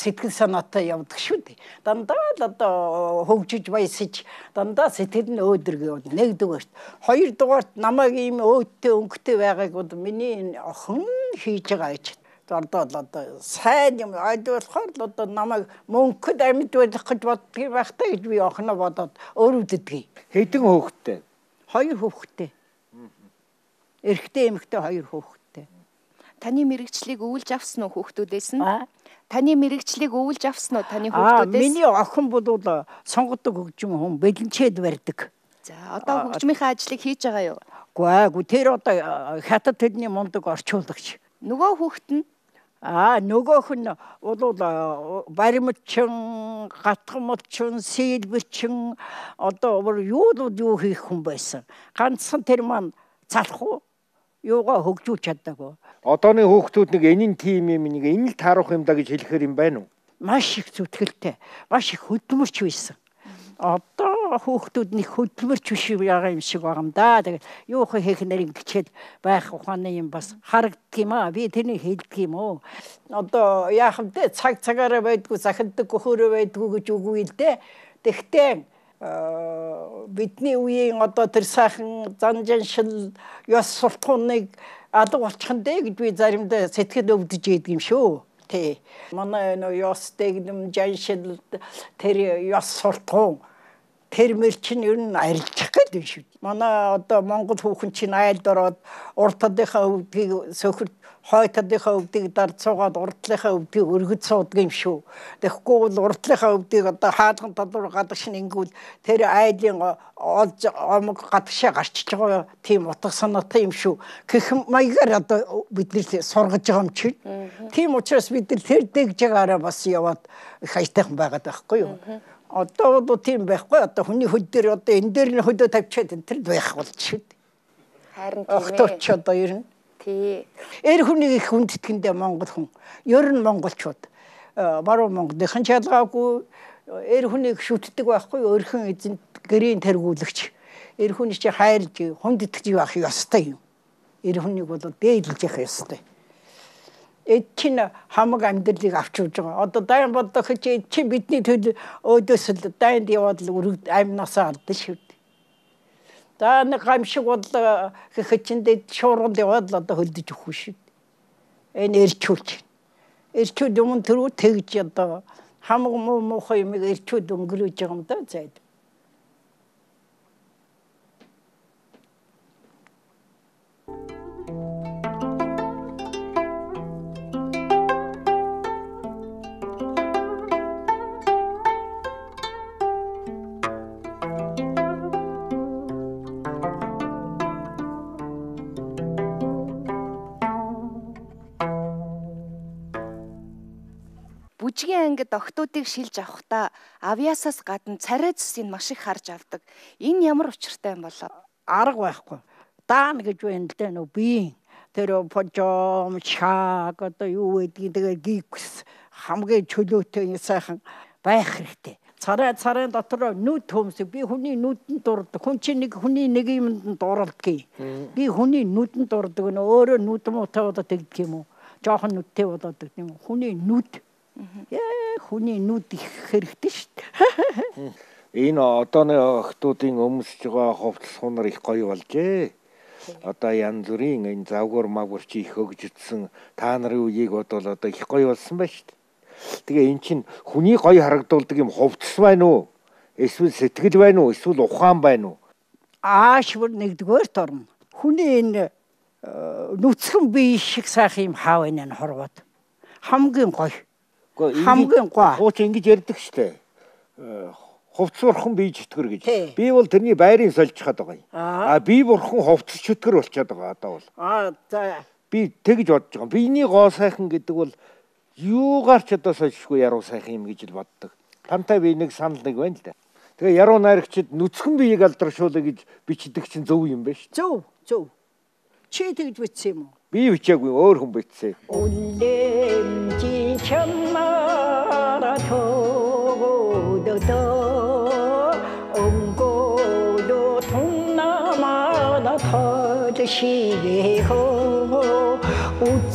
сэтгэл санаатай явдаг шүү дээ. Дандаа л одоо хөгжиж баясаж дандаа сэтгэл нь өөдрөг явна. Нэгдүгээрт. Хоёрдугаарт намайг ийм өөдтэй өнгөтэй байгааг бол миний охин хийж байгаа гэж. Одоо л одоо сайн юм ойлгохоор л одоо намайг мөнгөд амьд байх гэж боддог байх та гэж би охиноо бодоод өрөвддөг. Хэдэн хүүхэдтэй? 2 хүүхэдтэй. Эрэгтэй эмэгтэй 2 хүүхэд. Таны мэрэгчлийг өвлж авсан уу хүүхдүүдээс нь? Таны мэрэгчлийг өвлж авсан уу таны хүүхдүүдээс? Миний охин бол сонгодог хөгжим хүн бэлэнчээд барьдаг. За, одоо хөгжмийнхээ ажлыг хийж байгаа юу? Үгүй ээ, тэр одоо хятад хэлний мундаг орчуулагч. Нөгөө хүүхэд нь? Нөгөөх нь бол баримтчин, гатгамлчин, сэлбэрчин одоо юу л юу хийх хүн байсан. Ганцхан тэр маань залах уу? Юугаа хөгжүүлж чадаагүй. Одооны хүүхдүүд нэг энийн тим юм нэг энэ л таарах юм да гэж хэлэхэр юм байна уу? Маш их зүтгэлтэй, маш их хөдөлмөрч байсан. Одоо хүүхдүүд нэг хөдөлмөрч биш байгаа юм шиг байгаа юм да. Тэгээд юу хийх нэр ингэчээд байх ухааны юм бас харагддаг юм аа. Би тэрнийг хэлдэг юм уу? Одоо яах вэ? Цаг цагаараа байдгүй, захиддаг хөрөө байдгүй гэж үгүй л дээ. Тэгтээ бидний үеийн одоо тэр сайхан зан жаншил ёс суртахууныг алга болчих нь дээ гэж би заримдаа сэтгэл өвдөж идэг юм шүү. Тий. Манай нөө ёс дэглэм жаншил тэр ёс суртахуун тэр мөр чинь ер нь арилжих гээд юм шүү. Манай одоо Монгол хүүхэн чинь айлд ороод урд талынхаа өвдгийг сөхөрт, хой талынхаа өвдгийг дард суугаад урд талынхаа өвдгийг өргөж суудаг юм шүү. Тэгэхгүй бол урд талынхаа өвдгийг одоо хаалган тал руу гадагш нь ингүүл тэр айлын олж омог гадагшаа гарчиж байгаа тийм утга санаатай юм шүү. Гэх маягаар одоо бид нэр сургаж байгаа юм чинь. Тийм учраас бид нар тэр дэгж байгаараа бас яваад их аятайхан байгаад байхгүй юу? Одоо бол тийм байхгүй. Одоо хүний хөл дээр одоо энэ дээр нь хөдөө тавьчаад энэ тэр байх болж шүү дээ. Харин тийм ээ. Огтооч одоо ер нь. Тий. Эр хүнийг их хүндэтгэндээ Монгол хүн. Ер нь монголчууд. Баруун Монголынхан ч ялгаагүй эр хүнийг шүтдэг байхгүй. Өрхөн эзэнт гэрийн тэргүүлэгч. Эр хүний чи хайрлж хүндэтгэж явах ёстой юм. Эр хүнийг бол дээдлж явах ёстой. Эд чинь хамаг амьдралыг авч явж байгаа. Одоо дайн бодох чи эд чинь бидний төл өөдөөс л дайнд яваад л өрөг амнасаа алдсан шүү дээ. За нэг гамшиг бол гэхэд чинь дэд шуургал яваад л одоо хөлдөж өгөх шүү дээ. Энэ эрчүүлж. Эрчүүд өмнө тэрүү тэгж одоо хамаг муу муухай юмыг эрчүүд өнгөрөөж байгаа юм да зайд. Бүжгийн ангид охтуудыг шилж авахдаа авьяасаас гадна царай зүсийг маш их харж авдаг. Энэ ямар учиртай юм болоо? Арга байхгүй. Даана гэж байна л да нөө биеийн тэр пожом шаг одоо юу гэдгийг тэгээ гикс хамгийн чөлөөтэй сайхан байх хэрэгтэй. Царай царайн дотор нүд төмсөг би хүний нүдэнд дурдаг. Хүн чинь нэг хүний нэг юмд дурладгийг. Би хүний нүдэнд дурдаг нөө өөрөө нүд муутай болоод тэгдэг юм уу? Жохон нүдтэй болоод тэгдэг юм. Хүний нүд. Хүний нүд их хэрэгтэй шүү дээ. Энэ одооны охтуудын өмсөж байгаа хувцас хунар их гоё болжээ. Одоо янз бүрийн энэ завгуур магвар чи их хөгжсөн та нарын үеийг бодвол одоо их гоё болсон байна шүү дээ. Тэгээ эн чинь хүний гоё харагдуулдаг юм хувцас байна уу? Эсвэл сэтгэл байна уу? Эсвэл ухаан байна уу? Ааш бүр нэгдүгээрт орно. Хүний энэ нүцгэн бие шиг сайхан юм хаа байна энэ хорвоод. Хамгийн гоё. Хамгийн гоё. Хууч ингэж ярьдаг штэ. Хувцас бурхан бие чөтгөр гэж. Би бол тэрний байрыг сольж хаад байгаа юм. А би бурхан хувцас чөтгөр болчиход байгаа одоо бол. За. Би тэгж бодож байгаа. Биений гоо сайхан гэдэг бол юугаар ч одоо сольшгүй яруу сайхан юм гэж л боддог. Тантай би нэг санал нэг байна л да. Тэгээ яруу найрагчид нүцгэн биеийг алдаршуулъя гэж бичдэг чинь зөв юм байна шүү. Зөв, зөв. Чи тэгж бичсэн юм уу? Би бичээгүй, өөр хүн бичсэн. Үлэмжийн чамаараа төгөөдөө өнгөлөө тунамаа тол шигэхөө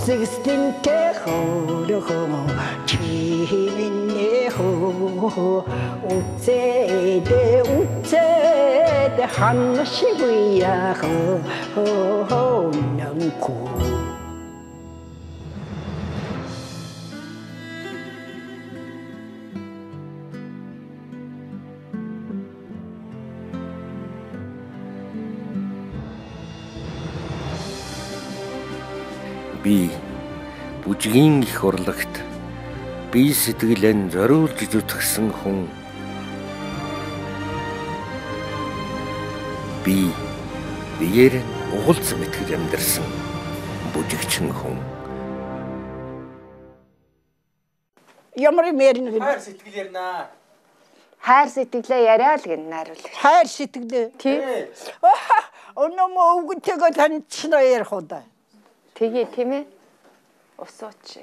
Үзэгсдэнтэй хөрөхөн чимэнэ хөө үцэдэ үцэдэ хан шигуя хөө нанку. Би бүжгийн их урлагт бие сэтгэлэн зориулж зүтгэсэн хүн. Би биеэр угалц мэтгэж амьдарсан бүжигчин хүн. Ямар юм ярина гэнэ? Хайр сэтгэл ярина. Хайр сэтгэлээ яриа л гэнэ найруулагч. Хайр сэтгэлээ. Тий. Өнөө мө өвгөнтэйгөө таньчихна ярих уу да. Тэгээ тийм ээ. Усууч.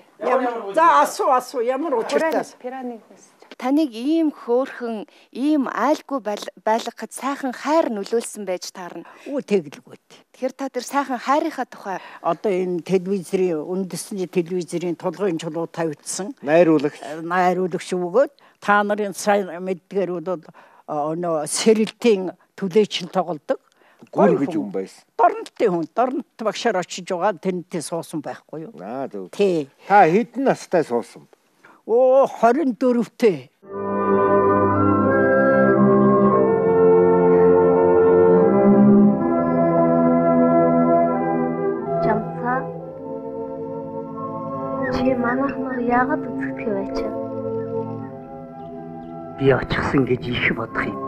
За асуу ямар учиртай. Пираныг хүсэж. Таныг ийм хөөхөн, ийм айлгүй байлгахад сайхан хайр нөлөөлсөн байж таарна. Үү тэгэлгүй. Тэгэхээр та тэр сайхан хайрынхаа тухай одоо энэ телевизэрийн үндэсний телевизэрийн тулгын чулуу тавьдсан. Найруулагч өгөөд та нарын сайн мэддгээр бол нөө сэрэлтийн түлээчин тоглодог. Гүр гэж юм байсан. Дорнотын хүн, дорнот багшаар очиж байгаа тэрнтэй суусан байхгүй юу? Аа зөв. Тий. Та хэдэн настай суусан? Оо 24-тэй. Жамцаа. Чи манайх нар яагаад үзэгдэх вэ чи? Би очихсан гэж их бодох юм.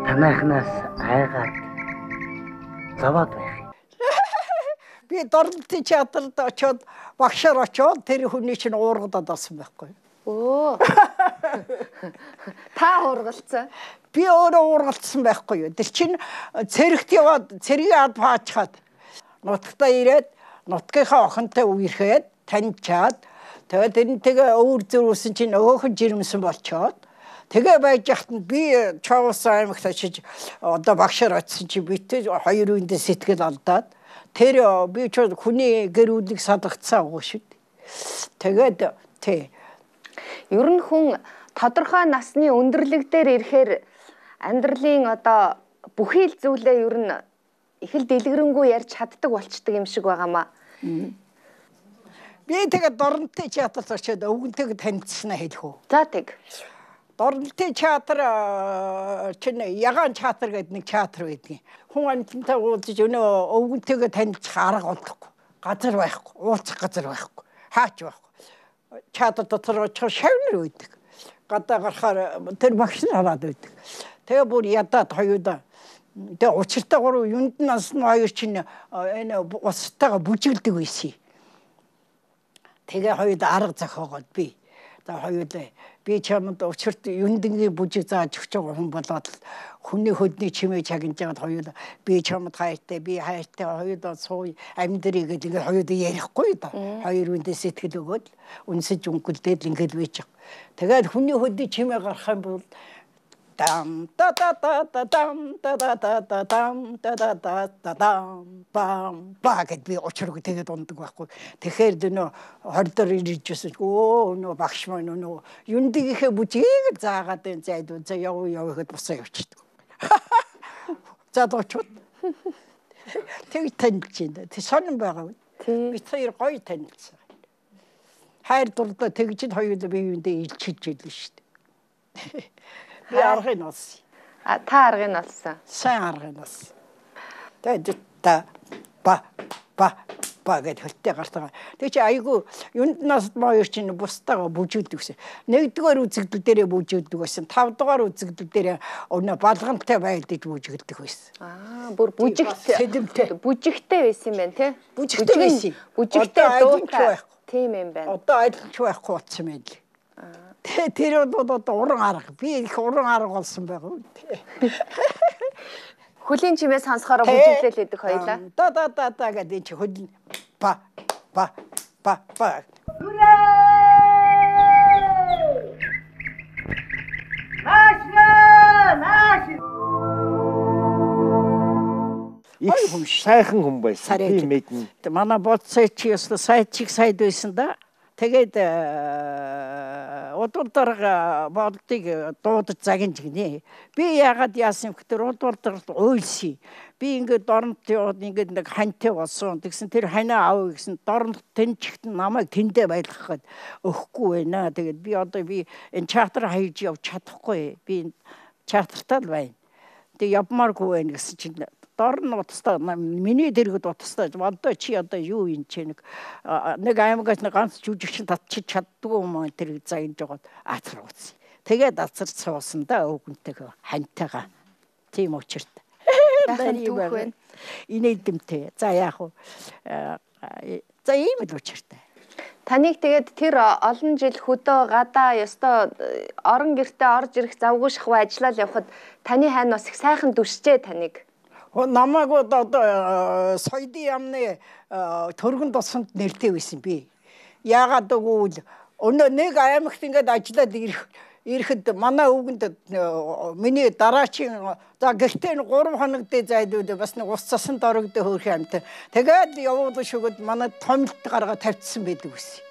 Танайхнаас айгаад зовоод байх юм. Би Дорнотын театрт очиод багшаар очиод тэр хүний чинь уургадаад болсон байхгүй. Өө. Та уургалцсан. Би өөрөө уургалцсан байхгүй юу. Тэр чинь цэрэгт яваад цэргийн ад паачхаад нутагтаа ирээд нутгийнхаа охинтой үерхэд таньчаад тэгээд тэрнтэйгээ өвөр зөрүүсэн чинь өөхөн жирэмсэн болчоод тэгээ байж хат нь би Чоолсон аймагт очиж одоо багшаар очисон чи битээ хоёр үндэ сэтгэл алдаад тэр би ч хүний гэр бүлийг салгацсан уу шүү дээ. Тэгээд тий. Ер нь хүн тодорхой насны өндөрлөг дээр ирэхээр амьдралын одоо бүхий л зүйлээ ер нь их л дэлгэрэнгүй ярьж чаддаг болчдөг юм шиг байгаамаа. Би тэгээд Дорнотын театрт очиод өвгөнтэйг танилцсанаа хэлэх үү? За тэг. Дорнотын театр чинь ягаан театр гэдэг нэг театр байдгийн. Хүн амьтантай уулзаж өнөө өвгөнтэйгээ танилцах арга олдохгүй. Газар байхгүй, уулзах газар байхгүй, хаач байхгүй. Театр дотор очихоор шавнар байдаг. Гадаа гарахаар тэр багш нар хараад байдаг. Тэгээ бүр ядаад хоёудаа. Тэгээ учиртай гурав юнд нас нь хоёр чинь энэ устайгаа бүжиглдэг байсан. Тэгээ хоёуд арга зохиогоод би. За хоёулаа би чамд учирт юндэнгийн бүжиг зааж өгч байгаа хүн болоод хүний хөдний чимээ чагнаж байгаад хоёул би чамд хайртай, би хайртай хоёулаа сууя амьдрий гэдэг ингээд хоёулаа ярихгүй да. Хоёр үндэ сэтгэл өгөөд үнсэж үнгүлдээд ингээд байж байгаа. Тэгээд хүний хөдний чимээ гарах юм бол дам та та та та дам та та та та дам та та та та дам бам ба гэд би учиргүй тэгээд ундаг байхгүй. Тэгэхээр нөө хордор ирж байсан. Өө нөө багш маань нөө юндигийнхээ бүжгийг заагаад энэ зайд за яв яв гэхэд бусаа явчихдаг. Залуучууд тэг танилж байна. Тэг сонин байгаа. Бид хоёр гоё танилцсан. Хайр дурлалаа тэгж л хоёулаа бие биендээ илчилж илээ шүү дээ. Би аргыг нь олсон. А та аргыг нь олсон. Сайн аргыг нь олсон. Тэгээд та ба ба ба гэд хөлтэй гартаа. Тэг чи айгүй юунд нас хоёр чинь бусдаагаа бүжигдэг гэсэн. Нэгдүгээр үзэгдэл дээрээ бүжигдэг байсан. Тавдугаар үзэгдэл дээрээ өнөө балгантай байлдаж бүжигдэг байсан. Аа бүр бүжигт бүжигтэй байсан юм байна тий. Бүжигтэй байсан. Бүжигтэй дуутай. Тийм юм байна. Одоо адилч байхгүй болсон юм л. Тэр бол одоо уран арга. Би их уран арга олсон байгаа. Хөлийн чимээ сонсохоор бүжиглэл идэх хоёлаа. Да да да да гэдэг чи хөл ба ба ба ба. Наашна! Нааш! Их хүн сайхан хүн байсан. Би мэднэ. Манай болцоо чи ёстой сайд чиг сайд байсан да. Тэгээд удвал дарга болдыг дуудаж загинж гинэ. Би яагаад яасан юм гэхээр удвал дарга уйлсан. Би ингээд дорнот яваад ингээд нэг хантай болсон. Тэгсэн тэр ханаа аав гэсэн дорнот тэнчгт намайг тэндээ байлгах гээд өгөхгүй байна. Тэгээд би одоо би энэ чатар хайж явж чадахгүй. Би чатартаа л байна. Тэг явмааргүй байна гэсэн чинь дорн утастай миний дэргэд утастай одоо чи одоо юу юм чи нэг нэг аймагаас нэг ганц жүжигчин татчих чаддгүй юм аа тэр загинж жогоод ацар утсан. Тэгээд ацар суусан да өвгөнтэйгээ хантайгаа. Тийм учиртай. Түүх байна. Инээдэмтэй. За яах вэ? За ийм л учиртай. Таныг тэгээд тэр олон жил хөдөө гадаа ёстой орон гэртээ орж ирэх завгүй шахуу ажиллаад явхад таны хайн бас их сайхан дүшжээ таныг. Намайг одоо соёлын яамны төргөн тусамд нэртэй байсан би. Яагаад гэвэл өнөө нэг аймагт ингээд ажиллаад ирэхэд манай өвгөнд миний дараачийн за гэртээ 3 хоног дэ зайдууд бас нэг ус цасан дорогдоо хөөрхөн амт. Тэгээд явуулж шүгэд манай томилт гаргаа тавьчихсан байдаг ус.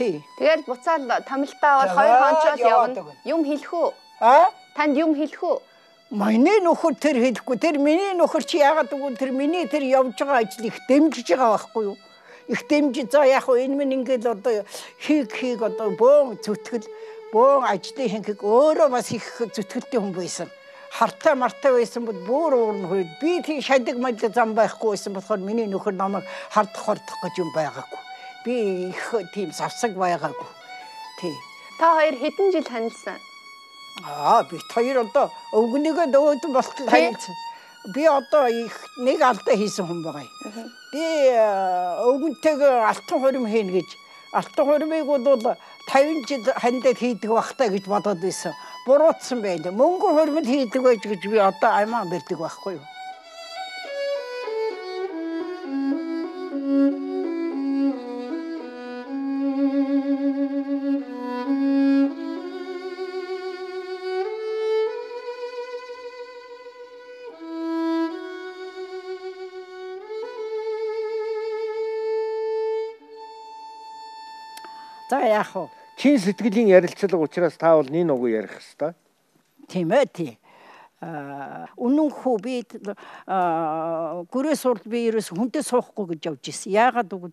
Тий. Тэгэл буцаал томилтаа бол 2 хончоол явна. Юм хэлэх үү? А? Танд юм хэлэх үү? Миний нөхөр тэр хэлэхгүй. Тэр миний нөхөр чи яагаад гэвэл тэр миний тэр явж байгаа ажил их дэмжиж байгаа байхгүй юу? Их дэмжиж за яг хөө энэ минь ингээд одоо хийх одоо бөөн зүтгэл бөөн ажлын хинхэг өөрөө бас их зүтгэлтэй хүн байсан. Хартай мартай байсан бол бүр уурн хүрээд би тийм шадаг мадаг зам байхгүй байсан болохоор миний нөхөр намайг хардах хордох гэж юм байгаагүй. Би их тийм савсаг байгаагүй. Тий. Та хоёр хэдэн жил танилцсан? Аа бид хоёр одоо өвгөнийгөө нөгөөдөн болтол танилцсан. Би одоо их нэг алдаа хийсэн хүн байгаа юм. Би өвгөнтэйгээ алтан хурим хийнэ гэж. Алтан хуримыг бол 50 жил хандаад хийдэг байх та гэж бодоод байсан. Буруутсан байна. Мөнгө хуримд хийдэг байж гэж би одоо амиа бэрдэг байхгүй юу? За яах вэ? Чин сэтгэлийн ярилцлага учраас та бол нэг үг ярих ёстой. Тийм ээ тий. Үнэн хүү би гүрээ сурд би ерөөс хүнтэй суухгүй гэж явж ирсэн. Яагаад гэвэл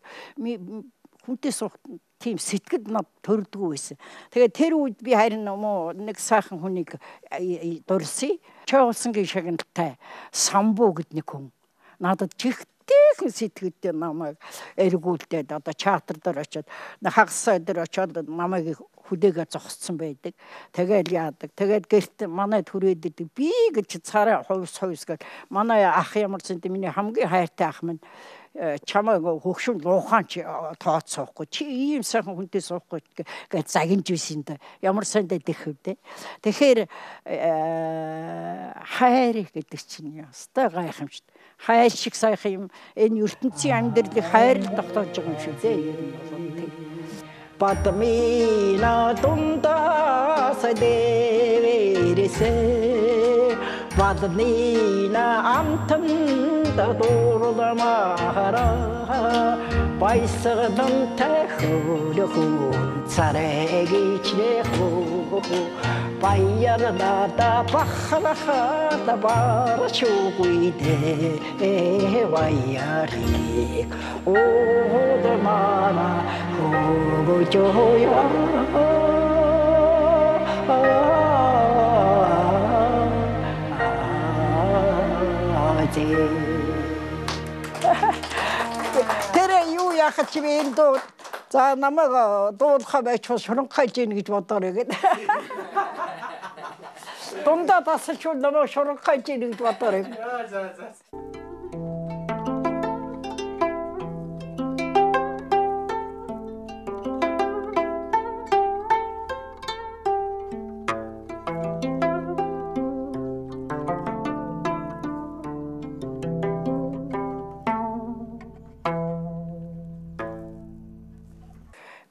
хүнтэй суух тийм сэтгэл над төрдгөө байсан. Тэгээд тэр үед би харин нэг сайхан хүнийг дурсан. Чойголсонгийн шагналтай Самбуу гэд нэг хүн надад чихтэйхэн сэтгэлдээ намайг эргүүлдээд одоо чатар дээр очиод хагас сай дээр очиод намайг хүлээгээ зогссон байдаг. Тэгэл яадаг. Тэгээд гэрт манай түрээд идэг. Би гэж царай хувьс хувьс гэж манай ах ямар ч юм миний хамгийн хайртай ах минь чамайг хөгшин луухаан чи тооцоохгүй. Чи ийм сайхан хүнтэй суухгүй гэж загинж байсан да. Ямар сайндаа дэх вэ? Тэгэхээр хайр гэдэг чинь ёстой гайхамшигт. Хайр шиг сайхан юм энэ ертөнцийн амьдралыг хайр л тогтоож байгаа юм шиг дээ. Ер нь бол тийм. Падмина дундаас дэвэрсэ Падмина амтанд дурламара Баясгалантай хөрөхөн царайг ичнэ хөө Баярлалаа бахлахад барчуугүй дээ баярыг уудмара хөгжөөё. Тэр юу яхад чи би энэ дуу за намайг дуулахаа байчвал шуранхайж ийн гэж бодоорой гэд. Дундаа тасалчвал намайг шуранхайж ийн гэж бодоорой. За за.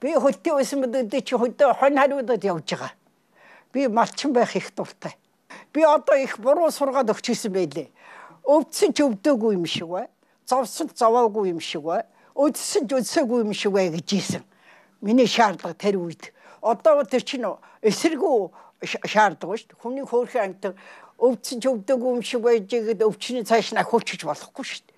Би хөлтэй байсан мэдээ чи хөдөө хонь хариудад явж байгаа. Би малчин байх их дуртай. Би одоо их буруу сургаад өгчихсэн байлээ. Өвдсөн ч өвдөөгүй юм шиг бай. Зовсон ч зовоогүй юм шиг бай. Өдсөн ч өдсөөгүй юм шиг бай гэж ийсэн. Миний шаардлага тэр үед. Одоо тэр чинь эсэргүү шаардлага шүү дээ. Хүний хөөрхөн амьтан өвдсөн ч өвдөөгүй юм шиг байж гээд өвчний цааш нь ахиулчих болохгүй шүү дээ.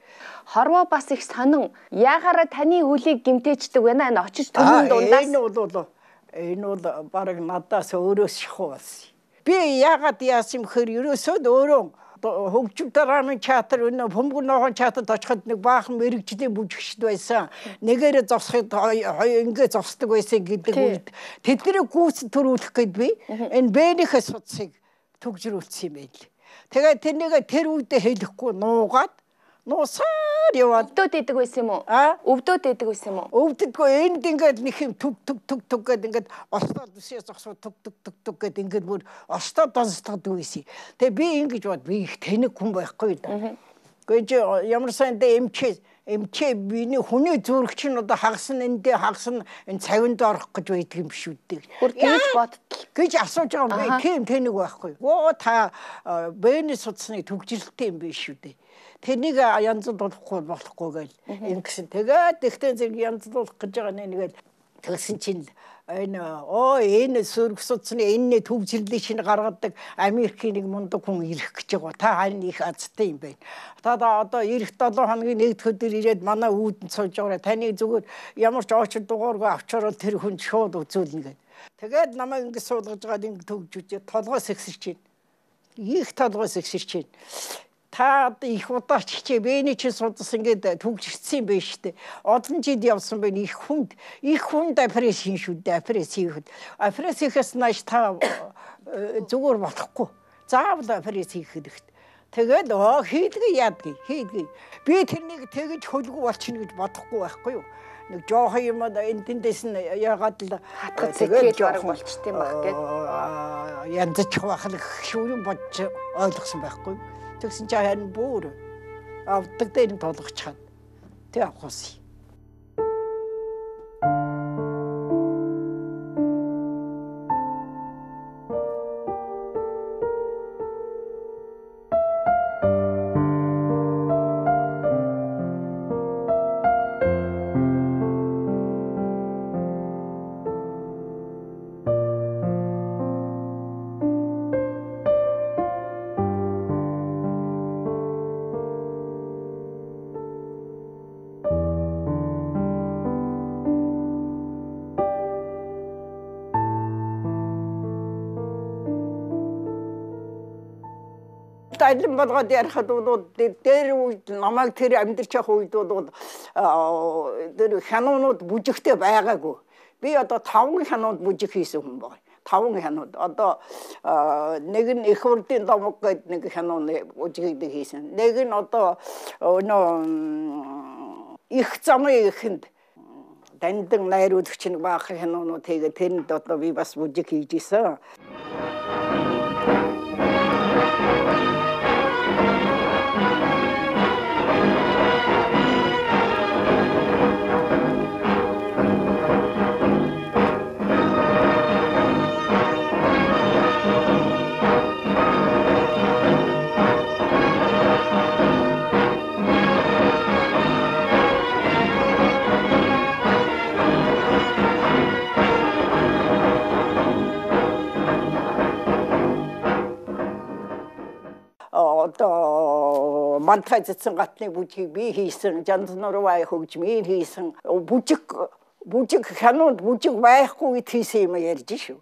Хорвоо бас их сонин. Яагаараа таны хөлийг гимтээчдэг байна энэ очиж түмэн дундаас. Энэ бол бараг надаас өөрөөс шахуу болсон. Би яагаад яасан юм хэр ерөөсөө өөрөө хөгжим драмын театр өнөө бөмбөг ногоон театрт очиход нэг баахан мэрэгжлийн бүжигчд байсан. Нэгээрээ зогсоход ингээ зогсдог байсан гэдэг үед тэднийг гүйцэд төрүүлэх гээд би энэ бэнийхээ судсыг төгжрүүлсэн юм байл. Тэгээд тэрнийг тэр үедээ хэлэхгүй нуугаад нуусаар яваад. Өвдөд идэг байсан юм уу? Өвдөд идэг байсан юм уу? Өвдөдгүй энд ингээд нэг юм түг түг түг түг гэд ингээд остоод үсээ зогсоо түг түг түг түг гэд ингээд бүр остоод донцдогдаг байсан. Тэгээ би ингэж бод би их тэнэг хүн байхгүй да. Гэж ямар сандаа эмчээ биний хүний зүрх чинь одоо хагас нь эндээ хагас нь энэ цавинд орох гэж байдаг юм шүү дээ. Бүр тэгж бодтол гэж асууж байгаа юм би тийм тэнэг байхгүй. Оо та бэний судасны төгжрэлтэй юм биш шүү дээ. Тэрнийг янзлуулахгүй болохгүй гэл ингэсэн. Тэгээд тэгтэн зэрэг янзлуулах гэж байгаа нэгээл тэгсэн чинь энэ энэ сүрэг судасны энэний төвжирлийг шинэ гаргадаг Америкийн нэг мундаг хүн ирэх гэж байгаа. Та харин их азтай юм байна. Та одоо ирэх 7 хоногийн нэг дэх өдөр ирээд манай үүдэнд сууж байгаарай. Таны зүгээр ямар ч очир дугааргүй авчаарал тэр хүн шууд үзүүлнэ гэд. Тэгээд намайг ингэ суулгаж байгаад ингэ төгжүүж толгоос ихсэрч байна. Их толгоос ихсэрч байна. Та одоо их удаач хичээ бэний чинь судас ингээд төгжирсэн юм байна шүү дээ. Олон жил явсан байна. Их хүнд апрес хийн шүү дээ. Апрес хийхэд. Апрес хийхээс нааш та зүгээр болохгүй. Заавал апрес хийх хэрэгтэй. Тэгээд хийдгээ яадгийг хийдгээ. Би тэрнийг тэгж хөлгүй болчихно гэж бодохгүй байхгүй юу? Нэг жоохон юм энэ тэндээс нь яагаад л хатгад сэтгэл бараг болчт юм баг гэд. Янзчих байх л шүү юм бодож ойлгосон байхгүй. Тэгсэн чинь харин бүр авдаг дээр нь толгочихад тэг авах ус. Алин болгоод ярихад бол дээр үед намайг тэр амьдарч явах үед бол тэр хянуунууд бүжигтэй байгаагүй. Би одоо 5 хянууд бүжиг хийсэн хүн байна. 5 хянууд. Одоо нэг нь их урдын домог гэдэг нэг хянууны бүжгийг хийсэн. Нэг нь одоо нөө их замын ихэнд дандан найруулагч нэг баахан хянуунууд хийгээ тэрэнд одоо би бас бүжиг хийж исэн. Одоо мантай зэцэн гатны бүжгийг би хийсэн, Жанзнурвай хөгжмийн хийсэн. Бүжиг хянууд бүжиг байхгүй гэд хийсэн юм ярьж шүү.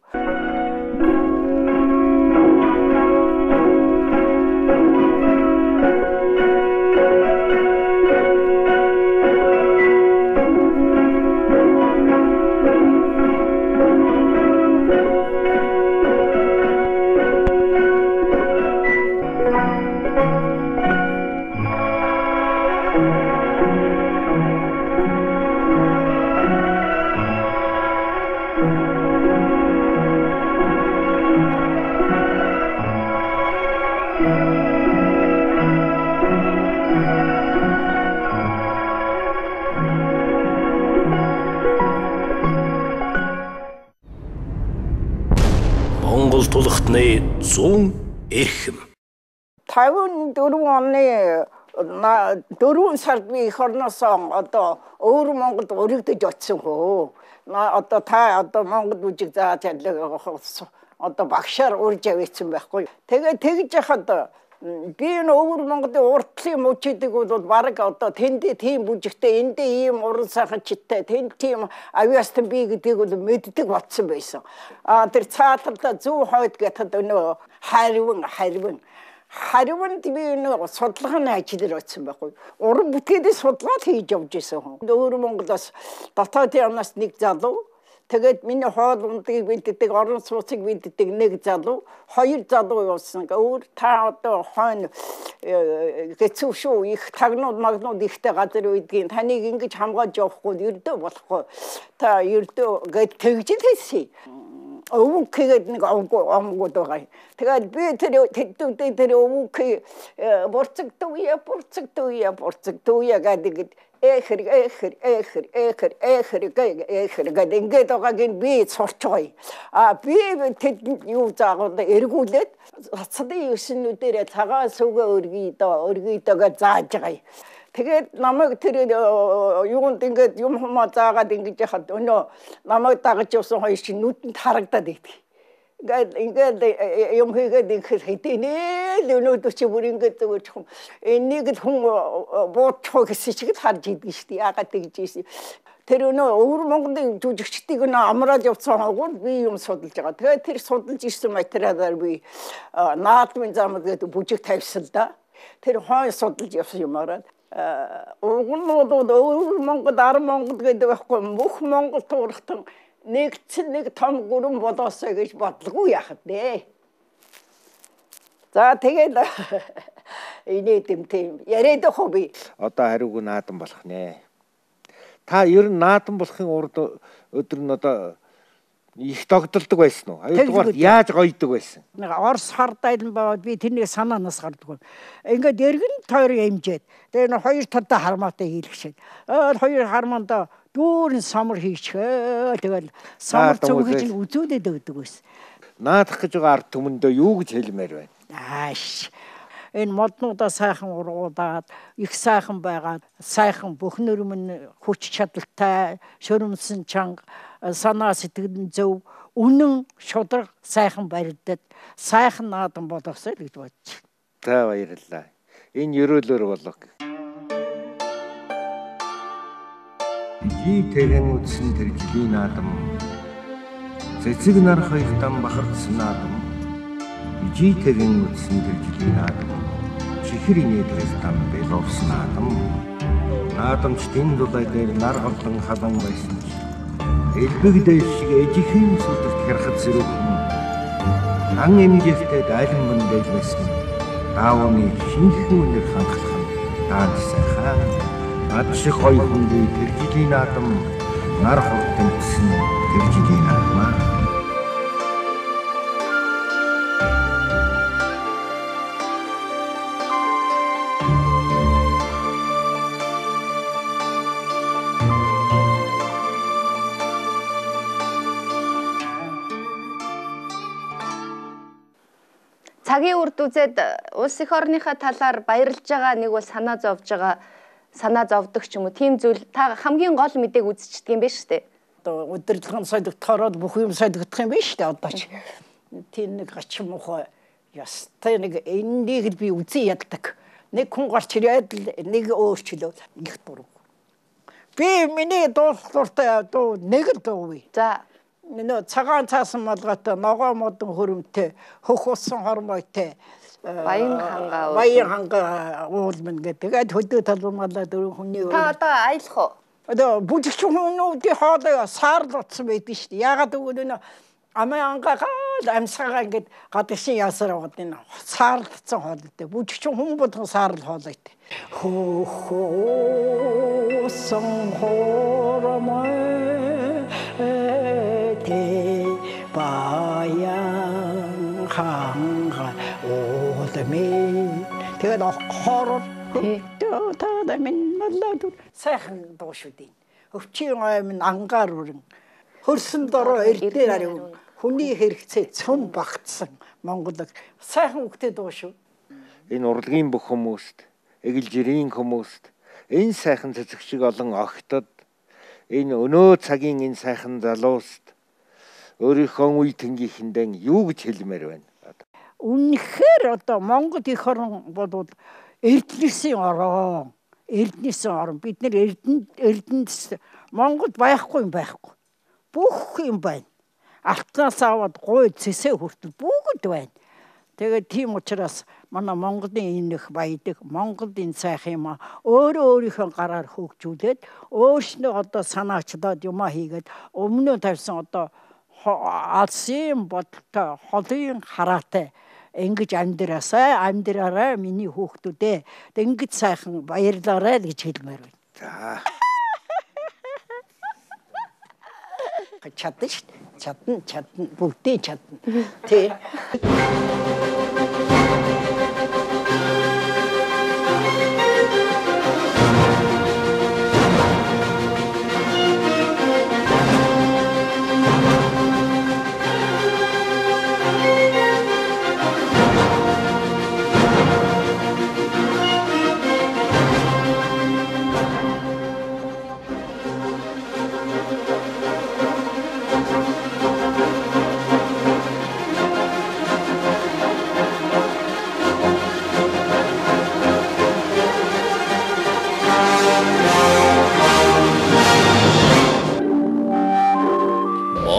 Монгол тулхтны 100 эрхэм. 54 оны 4 сард би эх орноос одоо өөр Монголд өргөдөж очсон хөө. Одоо та одоо Монгол бүжиг зааж ялгаа одоо багшаар урьж авчихсан байхгүй. Тэгээ тэгж яхад би энэ өвөр Монголын уртлын мөчөдөг бол бараг одоо тэнд тийм бүжигтэй, энд ийм уран сайхан читтэй, тэнд тийм авьяастан би гэдгийг бол мэддэг болсон байсан. А тэр цаатарлаа зүү хойд гэхэд өнөө хариванд би нөө судалгааны ажлаар очсон байхгүй. Уран бүтээлээ судалгаад хийж явж исэн хүн. Өвөр Монголоос дотоодын амнаас нэг залуу, тэгээд миний хоол ундгийг бэлддэг, орон сууцыг бэлддэг нэг залуу, хоёр залуу явсан. Өөр та одоо хойно хэцүү шүү. Их тагнууд магнууд ихтэй газар үйдгийн таныг ингэж хамгаалж явахгүй ердөө болохгүй. Та ердөө гэд тэгж л хэлсэн. Өвөг хийгээд нэг омгууд байгаа. Тэгээд би тэр тэдүүдээ тэр өвөг бурцаг дүүя гэдэг эхэр гэдэг ингээд байгааг нь би сурч байгаа. А би тэдэнд юу заагууд эргүүлээд цацлын өснүүдээр цагаан сүгэ өргөе доо гэж зааж байгаа. Тэгээд намайг тэр юунд ингээд юм хумаа заагаад ингэж яхад өнөө намайг дагаж явсан хоёр чинь нүдэнд харагдаад идэх. Ингээд юм хийгээд ингэх хэдийнэ л өнөөдөр чи бүр ингээд зүгээр чухам энийг л хүн буудчих гэсэн чиг л харж идэг шүү дээ. Яагаад тэгж ийсэн. Тэр өнөө өвөр Монголын жүжигчдийг өнөө амраад явсан хогоор би юм судалж байгаа. Тэгээд тэр судалж ирсэн материалаар би наадмын замд гэдэг бүжиг тавьсан л да. Тэр хойно судалж явсан юмараа. Уг нь бол өвөр Монгол, ар Монгол гэдэг байхгүй бүх Монгол туурахтан нэгдсэн нэг том гүрэн болоосой гэж бодлого яах вэ? За тэгэл инээдэм тийм яриад ах би. Одоо хариугүй наадам болох нэ. Та ер нь наадам болохын урд өдөр нь одоо их догдолдог байсан уу? Хоёрдугаар яаж гоёдог байсан? Нэг Орос хардайлан баваад би тэрнийг санаанаас гардаг. Ингээд эргэн тойрон эмжээд тэгээ нэг хоёр талдаа хармаатай хийлгчээд. Хоёр хармаандаа дүүрэн самар хийчихээ. Тэгэл самар цөмгөж үзүүлээд өгдөг байсан. Наадах гэж байгаа ард түмэндээ юу гэж хэлмээр байна? Ааш. Энэ моднуудаа сайхан ургуулад, их сайхан байгаад, сайхан бүхнэр минь хүч чадалтай, шөрөмсөн чанга, санаа сэтгэл нь зөв, үнэн шударга сайхан барилдаад, сайхан наадам болгосоо л гэж бодож. За баярлалаа. Энэ ерөөлөөр болго. Жи тэгэн үтсэн тэр жилийн наадам. Цэцэг нар хоёртан бахархсан наадам. Жи тэгэн үтсэн тэр жилийн наадам. Чихэр инээд хоёртан бэловсон наадам. Наадамч тэн дулай дээр нар голдон халан байсан ч элбэг дээш шиг ээжийн сүдэрт хярхад сэрүүхэн ан эмгэлтэй дайлан мөндөлмэсэн даавны шинэхэн үнэр хангалах нь даанд сайхан над шиг гоё хүнгүй тэр жилийн наадам нар хурдан тэмцсэн тэр жилийн наадмаа. Цагийн үрд үзээд улс эх орныхаа талаар баярлж байгаа нэг бол санаа зовж байгаа, санаа зовдөг ч юм уу тийм зүйл та хамгийн гол мэдээг үзчихдэг юм биш үү? Одоо удирдлагын солигдохороо бүх юм солигдох юм биш үү одоо ч. Тийм нэг гачин мухай ястай нэг энэнийг л би үзэн яддаг. Нэг хүн гарч ирээд л нэг өөрчлөө их дург. Би миний дуулах дуртай дуу нэг л дуу бий. За нөө цагаан цаасан малгайтай, ногоо модон хөрөмтэй, хөх усан хормойтой Баян хангаа уул. Баян хангаа уул минь гэдэг. Тэгээд хөдөө талбар малаа дөрвөн хүний Та одоо аялах уу? Одоо бүжигч хүмүүнүүдийн хоолой саарл утсан байдаг шүү дээ. Яагаад гэвэл нөө амын ангагаал амьсгагаа ингээд гадагшин яасаар аваад энэ саарлцсан хоолойтой. Бүжигч хүн болгон саарл хоолойтой. Хөх усан хормой баян ханга уул минь. Тэгээд хорор та минь малаад сайхан дуу шүү дээ. Өвчийн ой минь ангаар өрн. Хөрсөн дороо эрдээр ариун. Хүний хэрэгцээ цөм багтсан Монгол сайхан үгтэй дуу шүү. Энэ урлагийн бүх хүмүүст, эгэл жирийн хүмүүст, энэ сайхан цэцэгчиг олон огтод, энэ өнөө цагийн энэ сайхан залууст өөрийнхөө үе тэнгийнхэндээ юу гэж хэлмээр байна? Үнэхээр одоо Монгол эх орон бол Эрдэнэсийн орон. Эрдэнэсийн орон. Бид нэр Эрдэнэс Монголд байхгүй юм байхгүй. Бүх юм байна. Алтнаас аваад гуй цэсээ хүртэл бүгд байна. Тэгээд тийм учраас манай Монголын энэ их баядаг, Монголд энэ сайхан юм аа өөрөө өөрийнхөө гараар хөгжүүлээд өөрснөө одоо санаачлаад юмаа хийгээд өмнөө тавьсан одоо алсын бодолтой, холын хараатай ингэж амьдраасай, амьдраарай миний хүүхдүүдээ. Ингэж сайхан баярлаарай л гэж хэлмээр байна. За. Чадна шүү дээ. Чадна, чадна, бүгдээ чадна. Тэ.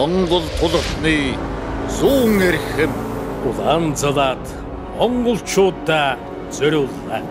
Монгол тулгтны зүүн эрхэм улаан залаад монголчуудаа зориуллаа.